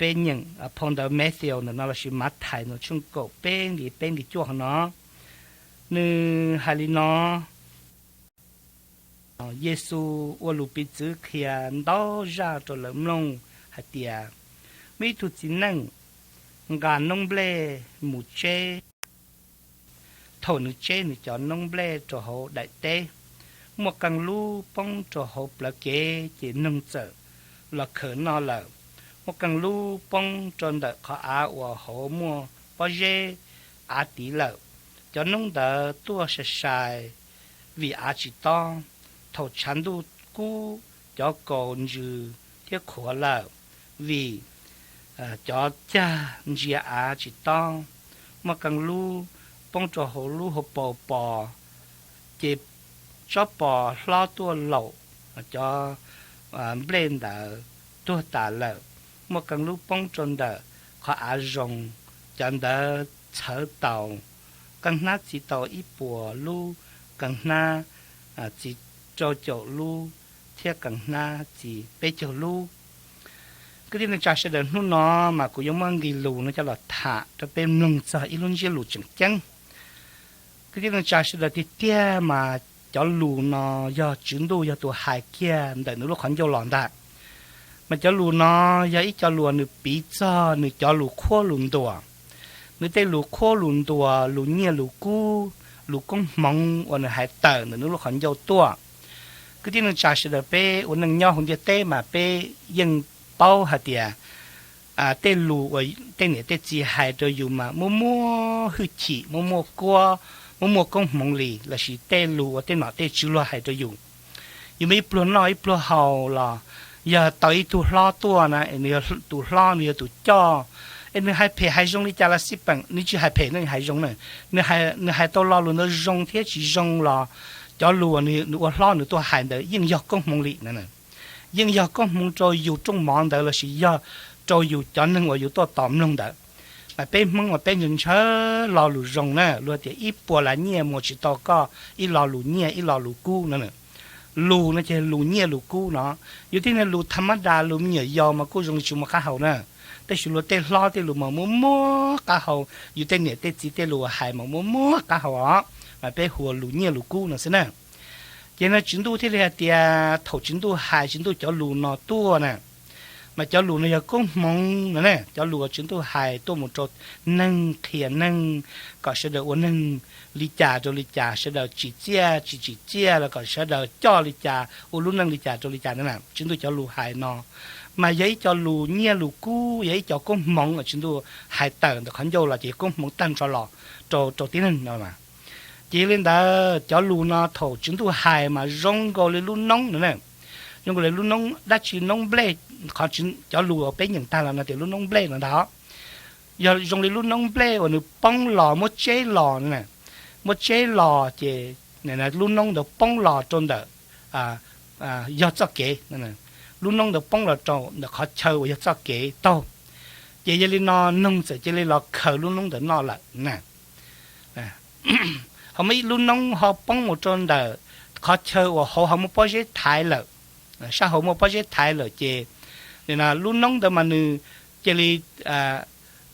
Peb nyeem phau ntawv Matthew ntawm no lossis Mathais no tshooj kaum peb nqi peb nqi cuaj hov no, nws hais li no: Yexus ua lus piv txwv qhia ntau zaj rau lawv mloog hais tias, muaj ib tug txiv neej nqa noob nplej mus tseb. Thaum nws tseb nws cov noob nplej rau hauv daim teb, muaj qee lub poob rau hauv plawv kev ces noog txawm los khaws noj lawm. Muaj qee lub poob rau ntawm qhov av uas hauv muaj pob zeb av tiv lawm. Cov noob ntawd tuaj sai sai vim av tsis tob. Thaum tshav ntuj kub, cov kaus ntsws thiab qhuav lawm vim cov cag ntsia av tsis tob. Muaj qee lub poob rau hauv lub hauv paus pos, ces tsob pos hlob tuaj laum cov nplej ntawd tuag tas lawm. Muaj qee lub poob rau ntawm qhov av zoo, cov ntawd txhawv taus. Qee hnab txi tau ib puas lub, qee hnab txi rau caum lub, thiab qee hnab txi peb caug lub. Kwv tij neej tsa sawv daws, hnub no mas kuv yuav muab nqe lus no coj los tham rau peb mloog txog ib lub ntsiab lus tseem ceeb. Kwv tij neej tsa sawv daws, tiag tiag mas cov lus no yog Tswv Ntuj yog tus hais kiag ntawm nws lub qhov ncauj los ntag. Mas cov lus no yog ib co lus nws piv txog nws cov lus qhuab lus ntuas, nws tej lus qhuab lus ntuas, lus nyiaj lus kub, lus koob hmoov uas nws hais tawm ntawm nws lub qhov ncauj tuaj. Kwv tij neej tsa sawv daws, peb ua neej nyob hauv ntiaj teb mas peb yeej paub hais tias tej lus uas tej niam tej txiv hais rau yus mas muaj muaj hwj chim, muaj muaj kuab, muaj muaj koob hmoov li, lossis tej lus uas tej nom tej tswv luag hais rau yus. Yus muaj ib pluag noj ib pluag haus los yog tau ib tug hlob tuaj na, nws yog tus hlob, nws yog tus coj, es nws hais phem hais zoo li cas los xij peem, nws tsis hais phem ne, hais zoo na, nws hais tau lo lus ntawd zoo thiab tsis zoo los cov lus uas nws ua hlob nws tuaj hais ntawd yeej yog koob hmoov li na. Yeej yog koob hmoov rau yus rooj mov ntawd lossis yog rau yus cov neeg uas yus tuaj tos mloog ntawd. Mas peb Hmoob mas peb ntshaw ntshaw lo lus zoo na, luag tias ib puas lav nyiaj muag tsis tau koj ib lo lus nyiaj ib lo lus kub no. Lus no ces lus nyiaj lus kub no, yus tib neeg lus tha mab das, lus me nyuam yaus mas kuj zoo li tsis muaj qab hau na. Tab sis luag tej hlob tej lus mas muaj muaj qab hau, yus tej niam tej txiv tej lus hais mas muaj muaj qab hau os, mas peb hu ua lus nyiaj lus kub no xwb na. Ces no Tswv Ntuj thiaj li hais tias thaum Tswv Ntuj hais Tswv Ntuj cov lus no tuaj na, mas cov lus no yog koob hmoov no ne, cov lus uas Tswv Ntuj hais tuaj mus rau neeg, qhia neeg kom sawv daws ua neeg li cas rau li cas, sawv daws tsim txiaj tsis tsim txiaj los kom sawv daws coj li cas, ua lub neej li cas rau li cas na. Tswv Ntuj cov lus hais no mas yog ib co lus nyiaj lus kub, yog ib co koob hmoov uas Tswv Ntuj hais tawm ntawm qhov ncauj los ces yog koob hmoov tag nrho los rau rau tib neeg no. Ces yog li ntawd cov lus no thaum Tswv Ntuj hais mas zoo nkaus li lub noob no ne, zoo nkaus li lub noob dab tsi, noob nplej, qhov cov lus uas peb nyeem tag los no tias lub noob nplej no ntag. Yog zoo li lub noob nplej uas nws poob los muab tseb los no, muab tseb los ces lub noob ntawd poob los rau ntawm yog txoj kev, lub noob ntawd poob los rau ntawm qhov chaw uas yog txoj kev taug. Ces yog li no noog txawm cia li los khaws lub noob ntawd noj lawm na. Ho muaj ib lub noob ho poob mus rau ntawm qhov chaw uas hauv ho muaj pob zeb thaiv lawm, sab hauv muaj pob zeb thaiv lawm ces lub noob ntawd mas nws cia li,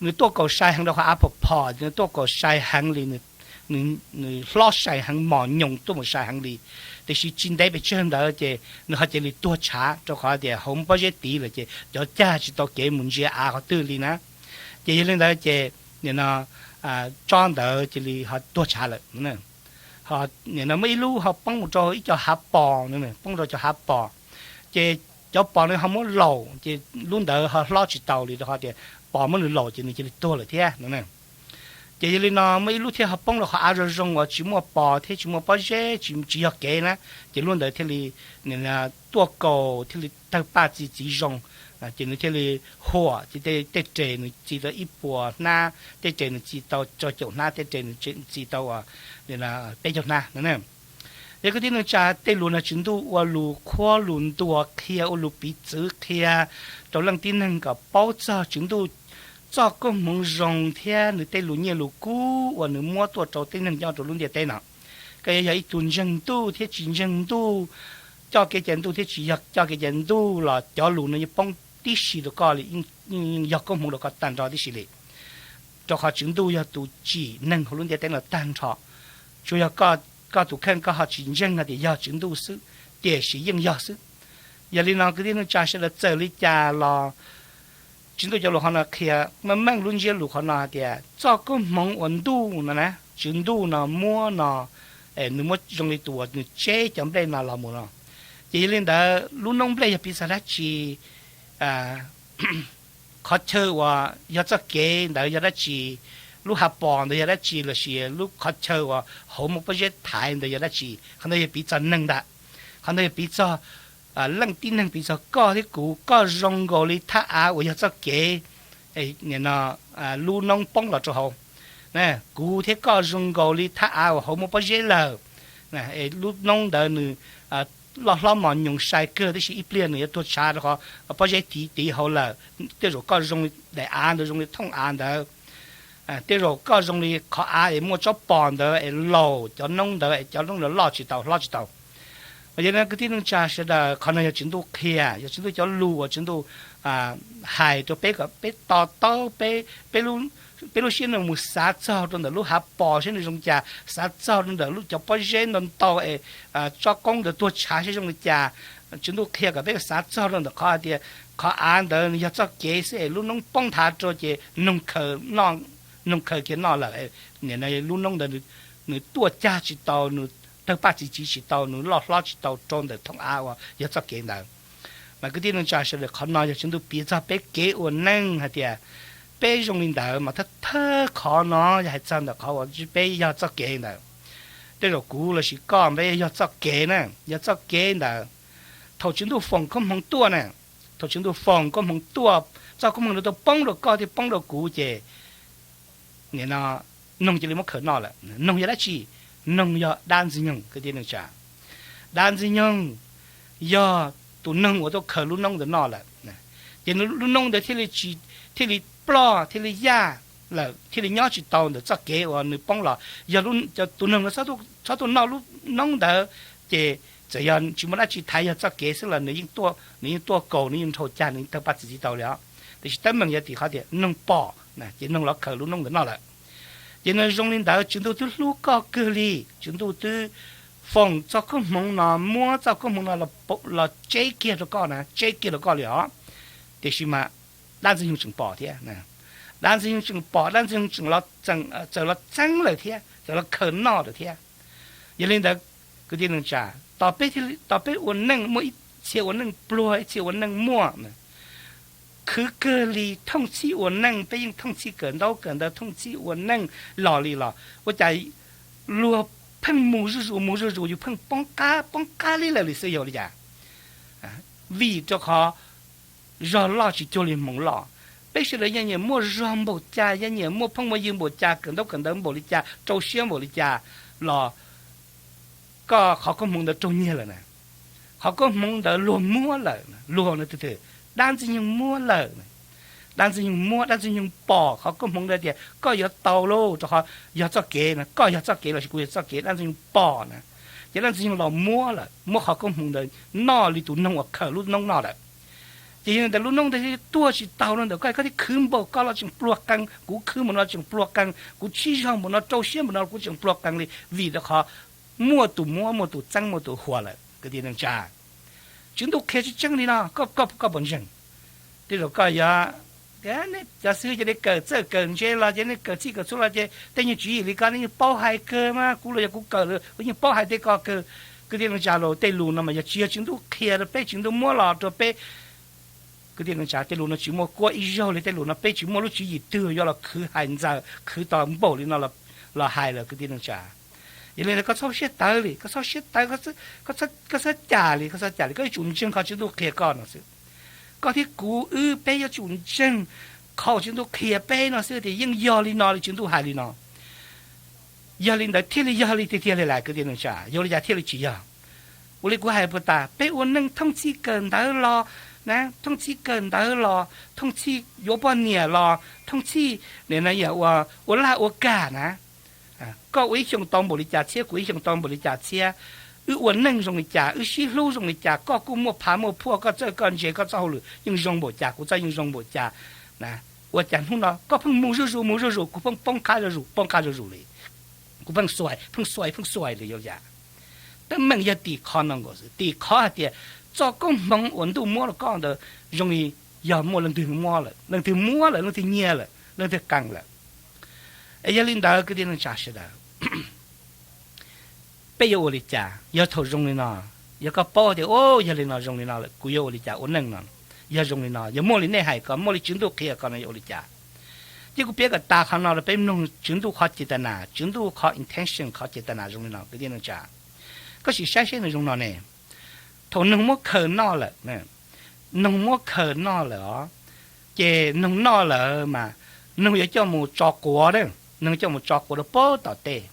nws tuaj kaus sai heev rau qhov av phom phom, nws tuaj kaus sai heev li, nws hlob sai heev, mos nyoos tuaj mus sai heev li. Tiam sis tsis ntev pes tsawg ntawd ces nws ho cia li tuag tshav rau qhov tias hauv muaj pob zeb tiv lawm ces cov cag tsis tau kev mus ntsia av qhov twg li na. Ces yog li ntawd ces nim no tsob ntawd cia li ho tuag tshav lawm. Nim no muaj ib lub ho poob mus rau ib co hav pos, poob rau cov hav pos, ces cov pos no ho muab laum ces lub ntawd ho hlob tsis tau li rau qhov tias pos muab nws laum ces nws cia li tuag lawm thiab no. Ces yog li no muaj ib lub thiaj ho poob rau qhov av zoo zoo uas tsis muaj pos thiab tsis muaj pob zeb, tsis yog kev na, ces lub ntawd thiaj li tuaj kaus thiaj li tawg paj txi txiv zoo, ces nws thiaj li huam, ces tej res nws txi tau ib puas hnab, tej res nws txi tau rau caum hnab, tej res nws txi tau peb caug hnab no. Yog kwv tij neej tsa, tej lus no Tswv Ntuj ua lus qhuab lus ntuas qhia, ua lus piv txwv qhia rau leej tib neeg kom paub txog Tswv Ntuj txoj koob hmoov zoo thiab nws tej lus nyiaj lus kub uas nws muab tuaj rau tib neeg nyob rau lub ntiaj teb no. Koj yuav yog ib tug ntseeg Ntuj thiab tsis ntseeg Ntuj, coj kev cai Ntuj thiab tsis yog coj kev cai Ntuj los cov lus no yeej poob tib si rau koj li, yog koob hmoov rau koj tag nrho tib si li. Rau qhov Tswv Ntuj yog tus tsim neeg hauv lub ntiaj teb no tag nrho. Tsuas yog koj tus kheej koj ho tsis ntseeg hais tias yog Tswv Ntuj xwb, tiam sis yeej yog xwb. Yog li no kwv tij neej tsa sawv daws, txawm li cas los Tswv Ntuj cov lus qhov no qhia meej meej lub ntsiab lus qhov no hais tias txoj koob hmoov uas Ntuj no na, Tswv Ntuj no muab no, nws muab zoo li tus uas nws tseb cov nplej no los mus no. Ces yog li ntawd lub noob nplej yog piv txog dab tsi? Qhov chaw uas yog txoj kev ntawd yog dab tsi? Lub hav pos ntawd yog dab tsi lossis lub qhov chaw uas hauv muaj pob zeb thaiv ntawd yog dab tsi? Qhov ntawd yog piv txog neeg ntag. Qhov ntawd yog piv txog leej tib neeg, piv txog koj thiab kuv. Koj zoo nkaus li thaj av uas yog txoj kev, lub noob poob los rau hauv. Kuv thiab koj zoo nkaus li thaj av uas hauv muaj pob zeb lawm. Lub noob ntawd nws loj hlob mos nyoos sai kawg, tab sis ib pliag nws yuav tuag tshav rau qhov pob zeb tiv tiv hauv lawm. Tej zaum koj zoo li daim av ntawd, zoo li thooj av ntawd. Tej zaum koj zoo li qhov av es muaj tsob pos ntawd es laus cov noob ntawd es cov noob ntawd loj tsis tau, hlob tsis tau. Yog li kwv tij neej tsa sawv daws, qhov no yog Tswv Ntuj qhia, yog Tswv Ntuj cov lus uas Tswv Ntuj hais rau peb kom peb to taub, peb lub siab no mus xav txog rau ntawm lub hav pos saib nws zoo li cas, xav txog rau ntawm lub cov pob zeb ntau ntau es tsob qoob ntawd tuag tshav saib zoo li cas. Tswv Ntuj qhia kom peb xav txog rau ntawm qhov hais tias qhov av ntawd yog txoj kev xwb es lub noob poob nthav rau ces noog khaws kiag noj lawm. Nim no lub noob ntawd nws tuaj cag tsis tau, nws tawg paj txi tsiv tsis tau, nws loj hlob tsis tau rau ntawm thooj av uas yog txoj kev ntawd. Mas kwv tij neej tsa sawv daws, qhov no yog Tswv Ntuj piv txog peb kev ua neej hais tias peb zoo li ntawd. Mas thawj thawj qhov no yog hais txog ntawm qhov uas peb yog txoj kev ntawd. Tej zaum kuv lossis koj peb yog txoj kev na, yog txoj kev ntawd. Thaum Tswv Ntuj foom koob hmoov tuaj na, thaum Tswv Ntuj foom koob hmoov tuaj, txoj koob hmoov ntawd tuaj poob rau koj thiab poob rau kuv ces nim no noog cia li muab khaws noj lawm. Noog yog dab tsi? Noog yog dab Ntxwg Nyoog kwv tij neej tsa. Dab Ntxwg Nyoog yog tus noog uas tuaj khaws lub noob ntawd noj lawm. Ces lub noob ntawd thiaj li ploj, thiaj li yaj lawm, thiaj li nyob tsis tau ntawm txoj kev uas nws poob los. Yog tus noog no txhob tuaj noj lub noob ntawd, ces txawm yog tsis muaj dab tsi thaiv, yog txoj kev xwb los nws yeej tuaj kaus, nws yeej nrhau cag, nws yeej tawg paj txi tsis tau li os. Tiam sis teeb meem yog tim qhov tias noog pom, ces noog los khaws lub noob ntawd noj lawm. Ces nws zoo li ntawd, Tswv Ntuj twb hlub koj kawg li, Tswv Ntuj twb foom txoj koob hmoov no, muab txoj koob hmoov no los tseb kiag rau koj na, tseb kiag rau koj li os. Tiam sis mas dab Ntxwg Nyoog tseem pom thiab. Dab Ntxwg Nyoog tseem pom, dab Ntxwg Nyoog tseem, txawm los txeeb lawm thiab, txawm los khaws noj lawm thiab. Yog li ntawd, kwv tij neej tsa, tos peb ua neej muaj ib txhia ua neej pluag, ib txhia ua neej muaj, khwv kawg li. Thooj txhij ua neej peb yeej thooj txhij kawm ntaub kawm ntawv, thooj txhij ua neej los li los ua cas luag pheej mus zuj zus mus zuj zus, yus pheej poob qab poob qab li lawm li xwb, yog li cas? Vim rau qhov zog loj tsis cuag li hmoov loj. Peb sawv daws yeej nyiam muaj zog npaum cas, yeej nyiam muaj phooj muaj ywg npaum cas, kawm ntaub kawm ntawv npaum li cas, rau siab npaum li cas los koj qhov koob hmoov ntawd raug nyiag lawm na. Qhov koob hmoov ntawd luag muab lawm, luag no twg? Dab Ntxwg Nyoog muab lawm. Dab Ntxwg Nyoog muab, dab Ntxwg Nyoog pom qhov koob hmoov ntawd tias koj yuav tau lauj, rau qhov yog txoj kev na, koj yog txoj kev lossis kuv yog txoj kev, dab Ntxwg Nyoog pom na. Ces dab Ntxwg Nyoog los muab lawm, muab qhov koob hmoov ntawd noj li tus noog uas khaws lub noob noj lawm. Ces yog li ntawd lub noob ntawd thiaj tuag tsis tau rau ntawm koj, koj thiaj khwv npaum koj los tseem pluag qees, kuv khwv npaum no tseem pluag qees, kuv tsib zog npaum no, rau siab npaum no kuv tseem pluag qees li, vim rau qhov muaj tus muab, muaj tus txeeb, muaj tus huas lawm kwv tij neej tsa. Tswv Ntuj qhia tseeb tseeb li no, koj puas ntseeg? Tej zaum koj yuav, cov xwb ces nej kawm txawj kawm ntse los ces nej kawm txhij kawm txhua los ces tej nyuag tswv yim li ko nej yeej paub hais kawg mas, kuv los yog kuv kawm lawm kuv yeej paub hais tej ko kawg. Kwv tij neej tsa, los tej lus no mas yog tsis yog Tswv Ntuj qhia rau peb, Tswv Ntuj muab los rau peb, kwv tij neej tsa, tej lus no tsis muaj kuab ib zaug li. Tej lus no peb tsis muaj lub tswv yim twg yuav los khwv hais ntxaws khwv tau npaum li no los hais lawm kwv tij neej tsa. Yog li ntawd koj txhob siab tawv li, koj txhob siab tawv, koj txhob cam li, koj txhob cam li, koj yuav tsum ntseeg qhov Tswv Ntuj qhia koj no xwb. Koj thiab kuv wb peb yuav tsum ntseeg qhov Tswv Ntuj qhia peb no xwb tias yeej yog li no li Tswv Ntuj hais li no. Yog li ntawd thiaj li yog li tiag tiag li lawm kwv tij neej tsa, yog li cas thiaj li tsis yog? Ua li kuv hais puas tas, peb ua neej thooj txhij kawm ntawv los na, thooj txhij kawm ntawv los, thooj txhij yuav poj niam los, thooj txhij nim no yog ua laj ua kam na. Koj ua ib xyoos tau npaum li cas txhiab, kuv ib xyoos tau npaum li cas txhiab, Wb ua neej zoo li cas, wb sib hlub zoo li cas, koj kuj muaj phav muaj phuaj, koj txawj koj ntse, koj txoj hauj lwm yeej zoo npaum cas, kuv txoj yeej zoo npaum cas, ua cas hnub no koj pheej mus zuj zus mus zuj zus, kuv pheej poob qab zuj zus poob qab zuj zus li, kuv pheej xuais pheej xuais pheej xuais li yog yam. Teeb meem yog tim qhov no nkaus xwb, tim qhov hais tias txoj koob hmoov uas ntuj muab rau koj ntawd zoo li yog muaj leej twg muab lawm, leej twg muab lawm, leej twg nyiag lawm, leej twg qee lawm. Es yog li ntawd kwv tij neej tsa sawv daws, peb yuav ua li cas yog thaum zoo li no? Yog koj paub tias, o, yog li no zoo li no lawm, kuv yuav ua li cas ua neej no? Yog zoo li no, yog muaj li nej hais ko, muaj li Tswv Ntuj qhia ko no yuav ua li cas? Ces kuv piav kom tas qhov no rau peb mloog, Tswv Ntuj qhov cev tas nas, Tswv Ntuj qhov intention, qhov cev tas nas zoo li no kwv tij neej tsa. Koj sim saib seb nws zoo no ne. Thaum noog muab khaws noj lawm, noog muab khaws noj lawm os, ces noog noj lawm mas noog yuav coj mus tso quav, noog coj mus tso quav rau pem tom tej.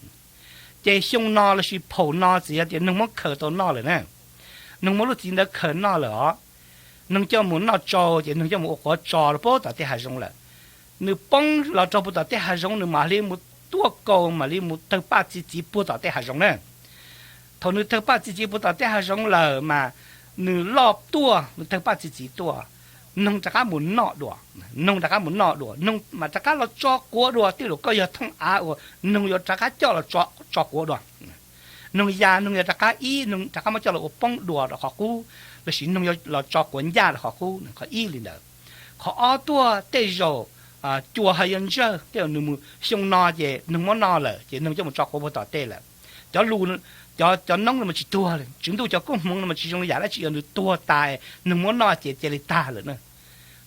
Ces xyoo no lossis phaum no txawm yog tias noog muab khaws tau noj lawm na, noog muab lub txiv ntawd khaws noj lawm os, noog coj mus noj tsau ces noog coj mus ua quav tso rau pem tom tej hav zoov lawm. Nws poob los rau pem tom tej hav zoov, nws mam li mus tuaj kaus, mam li mus tawg paj txi txiv puag tom tej hav zoov na. Thaum nws tawg paj txi txiv puag tom tej hav zoov lawm mas nws loj tuaj, nws tawg paj txi txiv tuaj, noog rov qab mus noj dua, noog rov qab mus noj dua, noog mam rov qab los tso quav dua. Tej zaum koj yog thooj av uas noog yuav rov qab coj los tso quav dua. Noog ya, noog yuav rov qab ib, noog rov qab muab coj los ua poob dua rau qhov qub, lossis noog yuav los tso quav ncaj rau qhov qub, qhov ib li ntawd. Qhov ob tuaj, tej zaum cua ho yuav ntsawj, tej zaum nws mus xyoo no ces noog muab noj lawm ces noog coj mus tso quav puag tom tej lawm. Cov lus, cov, cov noob no mas tsis tuag li, Tswv Ntuj cov koob hmoov no mas tsis zoo li yam dab tsi uas nws tuag tas, noog muab noj ces cia li tag lawm na.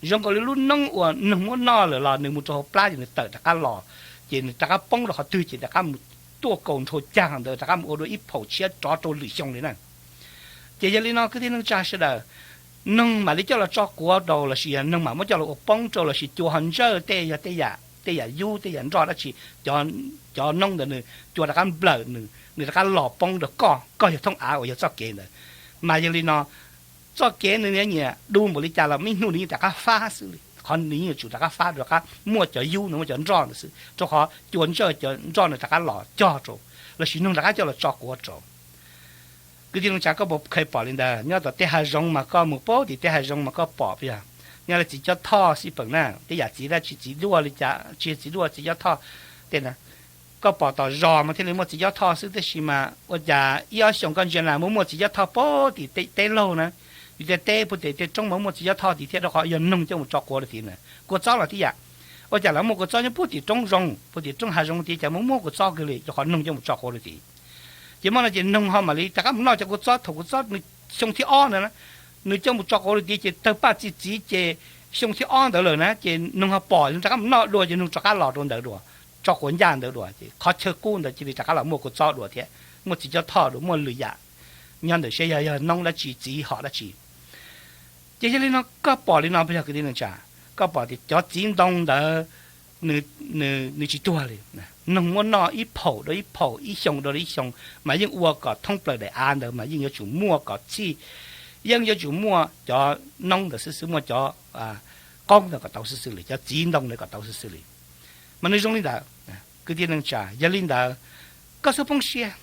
Zoo nkaus li lub noob uas noog muab noj lawm los nws mus rau hauv plab ces nws tawm rov qab los, ces nws rov qab poob rau qhov twg ces rov qab mus tuaj kaus nrhau cag ntawd, rov qab mus ua dua ib phaum tshiab rov rau lwm xyoo li na. Ces yog li no kwv tij neej tsa sawv daws, noog mam li coj los tso quav rau lossis yog noog mam muab coj los ua poob rau lossis cua ho ntsawj, tej yog tej yam, tej yam yub, tej yam nroj dab tsi, cov noob ntawd nws cua rov qab nplawm nws, nws rov qab los poob rau koj, koj yog thooj av uas yog txoj kev ntawd. Mas yog li no, txoj kev nws nyiam du npaum li cas los ib hnub nws yeej rov qab fab xwb li, qhov nws yeej yuav tsum rov qab fab, rov qab muaj cov yub, nws muaj cov nroj ntawd xwb, rau qhov cua ntsawj cov nroj nws rov qab los cog rau, lossis noog rov qab coj los tso quav rau. Kwv tij neej tsa, koj puas kheev pom li ntawd? Nyob tom tej hav zoov mas koj mus pem tim tej hav zoov mas koj pom, yog nyob li txiv cob thoj xij peem na, tej yam txiv dab tsi, txiv duaj li cas, tsis txiv duaj, txiv cob thoj tej na. Koj pom tom zos mas thiaj li muaj txiv cob thoj xwb, tab sis mas ua cas ib ob xyoos koj ntsia na muaj muaj txiv cob thoj pem tim teb laug na, yus tej teb puag tim tej roob mas muaj txiv cob thoj tim thiab, rau qhov yog noog coj mus tso quav rau tim na. Kua txob los tib yam, ua cas lawv muaj kua txob nyob puag tim roob zoov, puag tim roob hav zoov tim cas muaj muaj kua txob kiag li, rau qhov noog coj mus tso quav rau tim. Ces muaj no ces noog ho mam li rov qab mus noj cov kua txob, thaum kua txob nws xyoo thib ob ntawd na, nws coj mus tso quav rau tim ces tawg paj txi txiv ces xyoo thib ob ntawd lawm na ces noog ho pom, noog rov qab mus noj dua ces noog rov qab los rau ntawd dua, tso quav ncaj ntawd dua ces qhov chaw qub ntawd cia li rov qab los muaj kua txob dua thiab, muaj txiv cob thoj dua, muaj lwm yam nyob ntawm sab, yog, yog noob dab tsi, txiv hom dab tsi. Ces yog li no koj pom li no puas yog kwv tij neej tsa? Koj pom tias cov txiv ntoo ntawd nws tsis tuag li, noog muab noj ib phaum dua ib phaum, ib xyoo dua ib xyoo, mas yeej ua kom thoob plaws daim av ntawd mas yeej yuav tsum muaj kom txhij, yeej yuav tsum muaj cov noob ntawd xwb xwb, muaj cov qoob ntawd kom tau xwb xwb li, cov txiv ntoo ntawd kom tau xwb xwb li. Mas nws zoo li ntawd, kwv tij neej tsa, yog li ntawd koj txhob poob siab,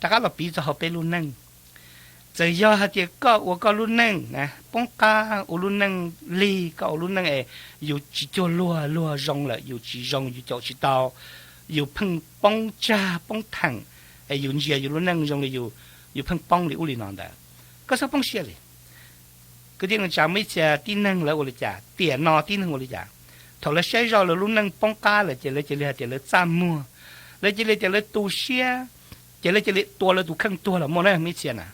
rov qab los piv txog hauv peb lub neej. Txawm yog hais tias koj ua koj lub neej na poob qab, ua lub neej lig, koj ua lub neej es yus tsis cuag luag, luag zoo lawm yus tsis zoo, yus caum tsis tau, yus pheej poob tsag poob theem, es yus ntsia yus lub neej zoo li yus pheej poob li ub li no ntawd, koj txhob poob siab li. Kwv tij neej tsa, muaj ib txhia tib neeg lawv ua li cas, tiam no tib neeg ua li cas? Thaum lawv saib zoj lawv lub neej poob qab lawm ces lawv cia li hais tias lawv txaj muag, lawv cia li tias lawv tu siab, ces lawv cia li tua lawv tus kheej tuag los muaj na, muaj ib txhia na.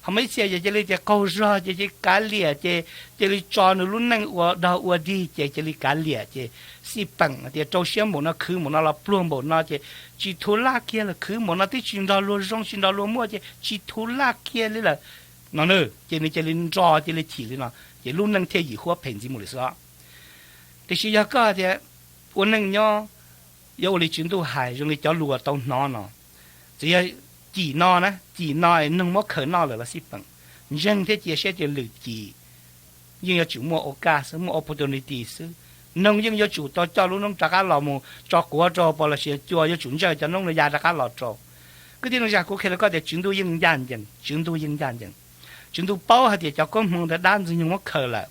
Ho muaj ib txhia ces cia li tias qaug zog ces cia li kav liam ces cia li tso nws lub neej ua dog ua dig ces cia li kav liam ces xij peem tias rau siab npaum no, khwv npaum no los pluag npaum no ces tsis thuv laj kiag lawm, khwv npaum no twb tsis nrog luag zoo tsis nrog luag muaj ces tsis thuv laj kiag li lawm no na. Ces nws cia li nro cia li chim li no, ces lub neej thiaj yim huab phem ntxiv mus li xwb os. Tiam sis yog koj tias ua neej nyob yuav ua li Tswv Ntuj hais zoo li cov lus uas tau hnov no, txawm yog cim no na, cim no es noog muab khaws noj lawm los xij peem, ntseeg thiab cia siab tias lwm cim yeej yuav tsum muaj okaj xwb, muaj opportunity xwb. Noog yeej yuav tsum tau coj lub noob rov qab los mus tso quav rau pom lossis cua yuav tsum ntsawj cov noob no ya rov qab los rau. Kwv tij neej tsa, kuv qhia rau koj tias Tswv Ntuj yeej ncaj ncees, Tswv Ntuj yeej ncaj ncees. Tswv Ntuj paub hais tias cov koob hmoov ntawd dab Ntxwg Nyoog muab khaws lawm,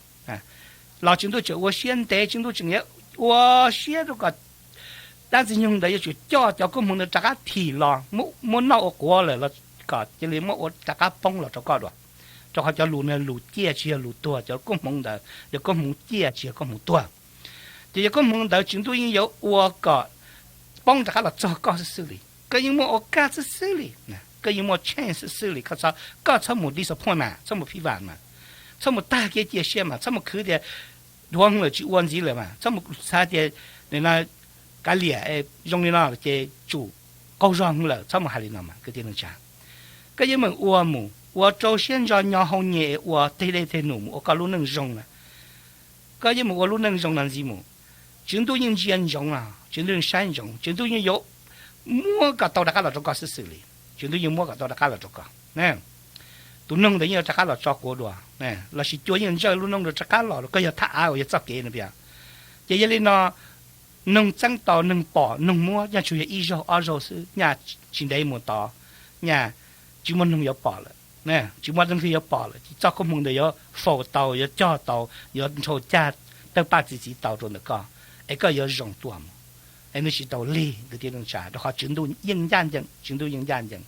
los Tswv Ntuj tseem ua siab ntev, Tswv Ntuj tseem yuav ua siab rau kom dab Ntxwg Nyoog ntawd yuav tsum coj cov koob hmoov ntawd rov qab thim los muab noj ua quav lawm los kom cia li muab ua rov qab poob los rau koj dua. Rau qhov cov lus no lus ciaj tsis yog lus tuag, cov koob hmoov ntawd yog koob hmoov ciaj tsis yog koob hmoov tuag. Ces yog koob hmoov ntawd Tswv Ntuj yeej yuav ua kom poob rov qab los txog koj xwb xwb li. Koj yeej muaj ua kaj xwb xwb li, koj yeej muaj chance xwb xwb li. Koj txhob mus disappoint mas, txhob mus phiv vam mas, txhob mus tag kev cia siab mas, txhob mus khwv tias dhuav hwv lawm tsis ua ntxiv lawm mas, txhob mus xav tias kav liam, zoo li no ces tsum qaug zog hwv lawm, txhob mus hais li no mas kwv tij neej tsa. Koj yeej meem ua mus, ua rau siab ntso nyo hau nyem es ua tej dej tej num mus ua koj lub neej zoo na. Koj yeej meem ua lub neej zoo no ntxiv mus, Tswv Ntuj yeej ntsia ntsoov no, Tswv Ntuj yeej saib ntsoov, Tswv Ntuj yeej yuav muab kom tau rov qab los rau koj xwb xwb li. Tswv Ntuj yeej muab kom tau rov qab los rau koj. Tus noog ntawd yeej yuav rov qab los tso quav dua, lossis cua yeej ntsawj lub noob rau rov qab los rau koj, yog thaj av uas yog txoj kev no. Ces yog li no, noog txeeb tau, noog pom, noog muab, nyaj tsuas yog ib zaug ob zaug xwb, nyaj tsis ntev mus tod, nyaj tsis muaj noog yuav pom lawm, tsis muaj leej twg yuav pom lawm, ces txoj koob hmoov ntawd yuav faus tau, yuav cog tau, yuav nrhau cag tawg paj txi txiv tau rau ntawm koj, es koj yuav zoo tuaj mus. Es nws tsis tau lig kwv tij neej tsa, rau qhov Tswv Ntuj yeej ncaj ncees, Tswv Ntuj yeej ncaj ncees.